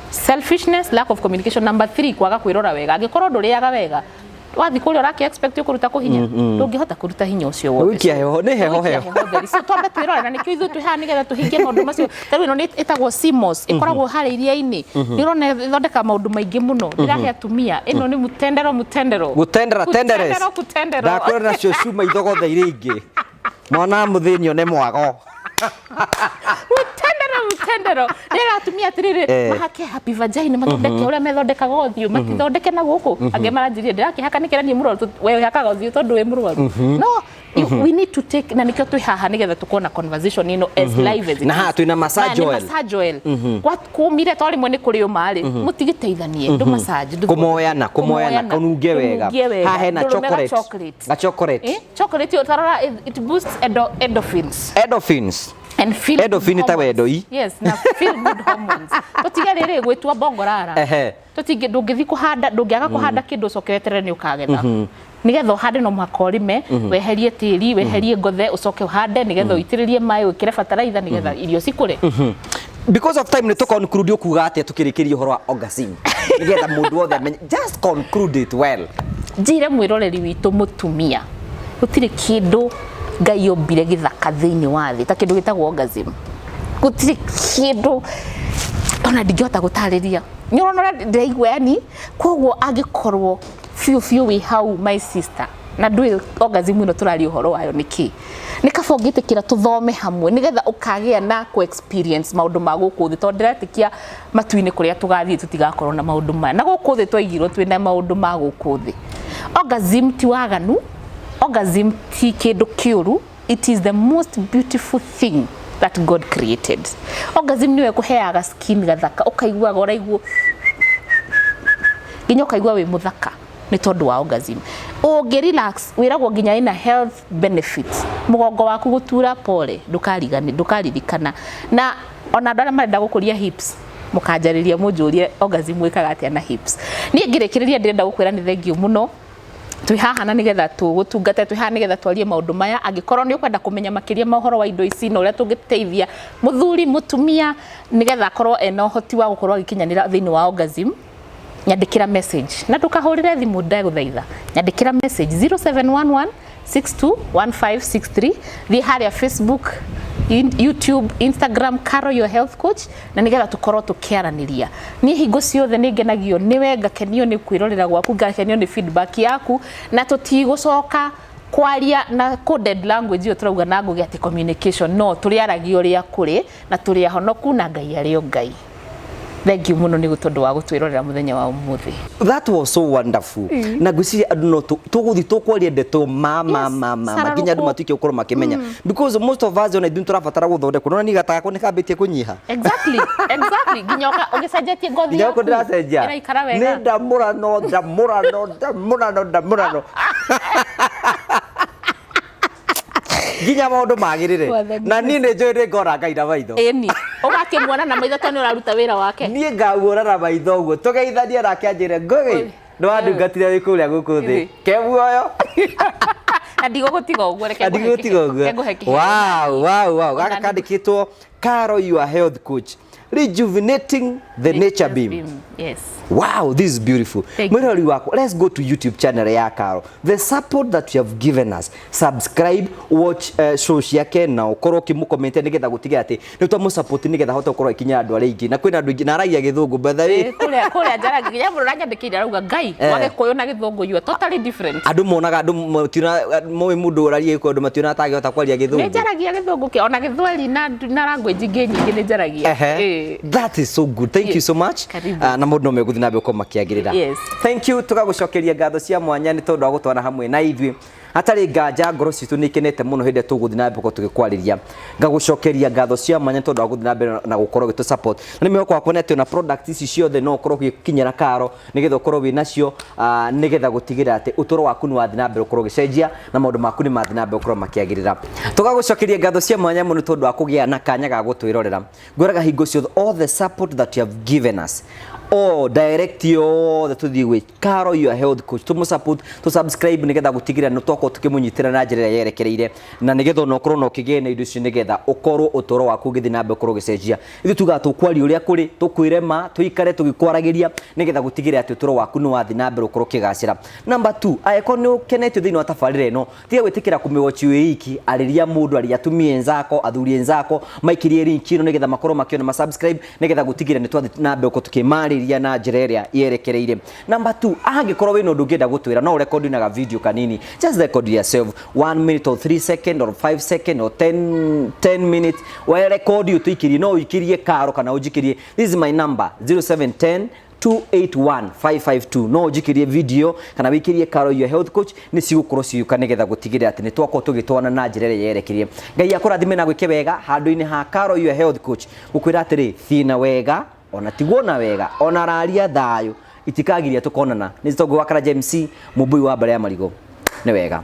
Speaker 1: Selfishness, lack of communication. Number three, kwaga kwĩrora wega. Angĩkorwo ndũrĩaga wega, wathiĩ kũrĩa ũraki expect ũkũruta kũ hinya? Ndũngĩhota kũruta hinya ũcio wothe.
Speaker 2: Gũikia heho, nĩ heho.
Speaker 1: Gũikia
Speaker 2: heho.
Speaker 1: Heho theri. So twambe twĩrore, na nĩkĩo ithuĩ twĩ haha nĩgetha tũhingie maũndũ macio. Ta rĩu ĩno nĩ ĩtagwo CMOS, ĩkoragwo harĩa iria-inĩ. Nĩ ũrona ĩthondekaga maũndũ maingĩ mũno. Ndĩrahe atumia ĩno nĩ mutendero, mutendero.
Speaker 2: Gũtendera tenderes.
Speaker 1: Gũtendero, kutendero.
Speaker 2: Ndakwĩra nacio cuma ithogothe iria ingĩ, mwana wa mũthĩnio nĩ mwago.
Speaker 1: Mutendero, mutendero. Ndĩra atumia atĩrĩrĩ, mahake Happy Vagina, mathondeke ũrĩa methondekaga ũthiũ, matithondeke na gũkũ. Angĩ maranjĩrire ndĩrakĩhaka nĩkĩra niĩ mũrwaru, we ũhakaga ũthiũ tondũ wĩ mũrwaru. No We need to take, na nikio twi haha nigetha tukorwo na conversation ino as live as it
Speaker 2: Na haha
Speaker 1: is.
Speaker 2: twĩna massage
Speaker 1: Na nĩ
Speaker 2: oil.
Speaker 1: Massage oil. Kwa kumire to rimwe ni kuri uma ri, mutigiteithanie ndu massage
Speaker 2: Kũmoyana, kũmoyana, kũnungie wega.
Speaker 1: Kũnungie wega.
Speaker 2: Haha hena
Speaker 1: Ndũrũme ga
Speaker 2: chocolate.
Speaker 1: Chocolate.
Speaker 2: Ga chocolate.
Speaker 1: Eh, chocolate yo tarora, it boosts endorphins
Speaker 2: Endorphins.
Speaker 1: And feel good
Speaker 2: Endorphin ta
Speaker 1: hormones.
Speaker 2: wendo i.
Speaker 1: Yes, na feel good hormones. Tutige rĩrĩ gwĩtua bongorara. Tutige ndũngĩthiĩ kũhanda, ndũngĩaga kũhanda kĩndũ ũcoke weterere nĩ ũkagetha. Nĩgetha ũhande no mũhaka ũrĩme, weherie tĩri, weherie ngothe, ũcoke ũhande nĩgetha ũitĩrĩrie maĩ, wĩkĩre bataraitha nĩgetha irio cikũre.
Speaker 2: Because of time, nĩ tũ conclude ũkuga atĩa tũkĩrĩkĩria ũhoro wa orgasm, nĩgetha mũndũ wothe amenye? Just conclude it well.
Speaker 1: Njĩre mwĩroreri witũ mũtumia, gũtirĩ kĩndũ Ngai ombire gĩthaka thĩinĩ wa thĩ ta kĩndũ gĩtagwo orgasm. Gũtirĩ kĩndũ ona ndingĩhota gũtarĩria, nĩ ũrona ũrĩa ndĩraigua yani. Koguo angĩkorwo biũ biũ wĩ hau, my sister, na ndũĩ orgasm ĩno tũraria ũhoro wayo nĩ kĩ, nĩ kaba ũngĩtĩkĩra tũthome hamwe nĩgetha ũkagĩa na kũ experience maũndũ ma gũkũ thĩ, tondũ ndĩretĩkia matu-inĩ kũrĩa tũgathiĩ tũtigakorwo na maũndũ maya, na gũkũ thĩ twaigirwo twĩna maũndũ ma gũkũ thĩ. Orgasm ti waganu, orgasm ti kĩndũ kĩũru. It is the most beautiful thing that God created. Orgasm nĩwe kũheaga skin gathaka, ũkaiguaga ũraiguo nginya ũkaigua wĩ mũthaka nĩ tondũ wa orgasm. Ũngĩ relax, wĩragwo nginya ĩna health benefits, mũgongo waku gũtura pole, ndũkarigani ndũkaririkana. Na ona andũ arĩa marenda gũkũria hips, mũkanjarĩria mũnjũrie orgasm wĩkaga atĩa na hips. Niĩ ngĩrĩkĩrĩria, ndĩrenda gũkwĩra nĩ thank you mũno. Twĩ haha na nĩgetha tũgũtungate, twĩ haha nĩgetha twarie maũndũ maya. Angĩkorwo nĩ ũkwenda kũmenya makĩria ma ũhoro wa indo ici na ũrĩa tũngĩteithia mũthuri, mũtumia, nĩgetha akorwo ena ũhoti wa gũkorwo agĩkinyanĩra thĩinĩ wa orgasm, nyandĩkĩra message na ndũkahũrĩre thimũ, ndagũthaitha. Nyandĩkĩra message 0711 621563. Thiĩ harĩa Facebook, YouTube, Instagram, Caro Your Health Coach, na nĩgetha tũkorwo tũkĩaranĩria. Niĩ hingo ciothe nĩ ngenagio nĩwe, ngakenio nĩ kwĩrorera gwaku, ngakenio nĩ feedback yaku, na tũtigũcoka kwaria na coded language ĩyo tũrauga na ngũgĩ atĩ communication, no tũrĩaragia ũrĩa kũrĩ na tũrĩ ahonoku na Ngai arĩ o Ngai. Thank you mũno nĩ tondũ wa gũtwĩrorera mũthenya wa ũmũthĩ.
Speaker 2: That was so wonderful, na ngwĩciria andũ no tũgũthiĩ tũkwaria ndeto ma ma ma ma ma nginya andũ
Speaker 1: Sararũkũ.
Speaker 2: matuĩke gũkorwo makĩmenya, because most of us ona ithuĩ tũrabatara gũthondekwo. Nona niĩ gata gakwa nĩ kambĩtie kũnyiha.
Speaker 1: Exactly, nginya ũgĩcenjetie ngothi
Speaker 2: Nginya
Speaker 1: yaku
Speaker 2: gũkũ ndĩracenjia.
Speaker 1: Ĩraikara wega.
Speaker 2: Nĩ ndamũrano, ndamũrano, ndamũrano, ndamũrano nginya maũndũ magĩrĩre.
Speaker 1: Mwathani.
Speaker 2: Na niĩ nĩ njũĩ nĩ ngora Ngai na maitho.
Speaker 1: Ĩni, ũgakĩmuona na maitho tondũ nĩ ũraruta wĩra wake.
Speaker 2: Niĩ ngauona na maitho ũguo, tũgeithanie nake anjĩre, "Ngũgĩ, nĩ wandungatire wĩ kũrĩa gũkũ thĩ."
Speaker 1: Ĩĩ.
Speaker 2: Ke muoyo.
Speaker 1: Na ndigũgũtiga ũguo, reke ngũhe
Speaker 2: Ndigũtiga ũguo.
Speaker 1: Reke ngũhe kĩheo.
Speaker 2: Wow, gaka
Speaker 1: Ona
Speaker 2: kandĩkĩtwo "Caro Your Health Coach, rejuvenating the nature beam."
Speaker 1: Yes.
Speaker 2: Wow, this is beautiful.
Speaker 1: Thank you.
Speaker 2: Mwirori wakwa, let's go to YouTube channel ya Caro. The support that you have given us, subscribe, watch show ciake na ukorwo ũkĩmũcommentia nĩgetha gũtiga atĩ nĩ twamũ nĩgetha ahote gũkorwo akinyĩra andũ arĩa aingĩ. Na kwĩna andũ aingĩ na aragia Gĩthũngũ, by the way.
Speaker 1: Eh, kũrĩa njaragia nginya mũndũ ũranyandĩkĩire arauga Ngai wa Gĩkũyũ na Gĩthũngũ, you are totally different.
Speaker 2: Andũ monaga andũ mationa moĩ mũndũ ũraria Gĩkũyũ, andũ mationa atangĩhota kwaria
Speaker 1: Nĩ
Speaker 2: Gĩthũngũ.
Speaker 1: njaragia Gĩthũngũ kĩa ona Gĩthweri na language ingĩ nyingĩ nĩ njaragia.
Speaker 2: Ehe.
Speaker 1: Ĩĩ.
Speaker 2: That is so good. Thank you so much.
Speaker 1: Karibu.
Speaker 2: Ah, na mũndũ no megũthiĩ na mbere gũkorwo makĩagĩrĩra.
Speaker 1: Yes.
Speaker 2: Thank you, tũgagũcokeria ngatho cia mwanya nĩ tondũ wa gũtwana hamwe na ithuĩ. Hatarĩ nganja ngoro citũ nĩ ikenete mũno hĩndĩ ĩrĩa tũgũthiĩ na mbere gũkorwo tũgĩkwarĩria. Ngagũcokeria ngatho cia mwanya nĩ tondũ wa gũthiĩ na mbere na gũkorwo ũgĩtũ support. Na nĩ mwĩhoko wakwa nĩ atĩ ona product ici ciothe no ũkorwo ũgĩkinyĩra Karo nĩgetha ũkorwo wĩ nacio, nĩgetha gũtigĩrĩra atĩ ũtũũro waku nĩ wathiĩ na mbere gũkorwo ũgĩcenjia na maũndũ maku nĩ mathiĩ na mbere gũkorwo makĩagĩrĩra. Tũgagũcokeria ngatho cia mwanya mũno tondũ wa kũgĩa na kanya ga gũtwĩrorera. Ngwĩraga hingo ciothe, all the support that you have given us, all direct yothe tũthiĩ gwĩ Caro Your Health Coach, tũmũ support, tũ subscribe nĩgetha gũtigĩrĩra nĩ twakorwo tũkĩmũnyitĩra na njĩra ĩrĩa yerekereire, na nĩgetha ona ũkorwo na ũkĩgĩa na indo icio nĩgetha ũkorwo ũtũũro waku ũgĩthiĩ na mbere gũkorwo ũgĩcenjia. Ithuĩ tugaga tũkwaria ũrĩa kũrĩ, tũkwĩre ma, tũikare tũgĩkwaragĩria nĩgetha gũtigĩrĩra atĩ ũtũũro waku nĩ wathiĩ na mbere gũkorwo ũkĩgacĩra. Number 2, angĩkorwo nĩ ũkenetio thĩinĩ wa tabarĩra ĩno, tiga gwĩtĩkĩra kũmĩwatch wĩ iki, arĩria mũndũ, arĩria atumia enzako, athuri enzako, maikirie link ĩno nĩgetha makorwo makĩona, ma subscribe nĩgetha gũtigĩrĩra nĩ twathiĩ na mbere gũkorwo tũkĩmarĩria na njĩra ĩrĩa yerekereire. Number 2, angĩkorwo wĩna ũndũ ũngĩenda gũtwĩra, no ũrekondi na video kanini. Just record yourself 1 minute or 3 second or 5 second or 10 minutes. We record ũtũikĩrie, no ũikĩrie Karo kana ũnjikĩrie. This is my number, 0710 281 552. No ũnjikĩrie video kana wĩikĩrie Carol your health coach, nĩ cigũkorwo cigĩũka nĩgetha gũtigĩrĩra atĩ nĩ twakorwo tũgĩtwana na njĩra ĩrĩa yerekeire. Ngai akũrathime na gwĩke wega. Handũ-inĩ ha Carol your health coach gũkwĩra atĩrĩ, thiĩ na wega, ona tigwo na wega, ona raria thayũ itikagiria tũkonana. Nĩ Tongo wa Karanja MC, mũmbui wa mbare ya marigũ. Nĩ wega.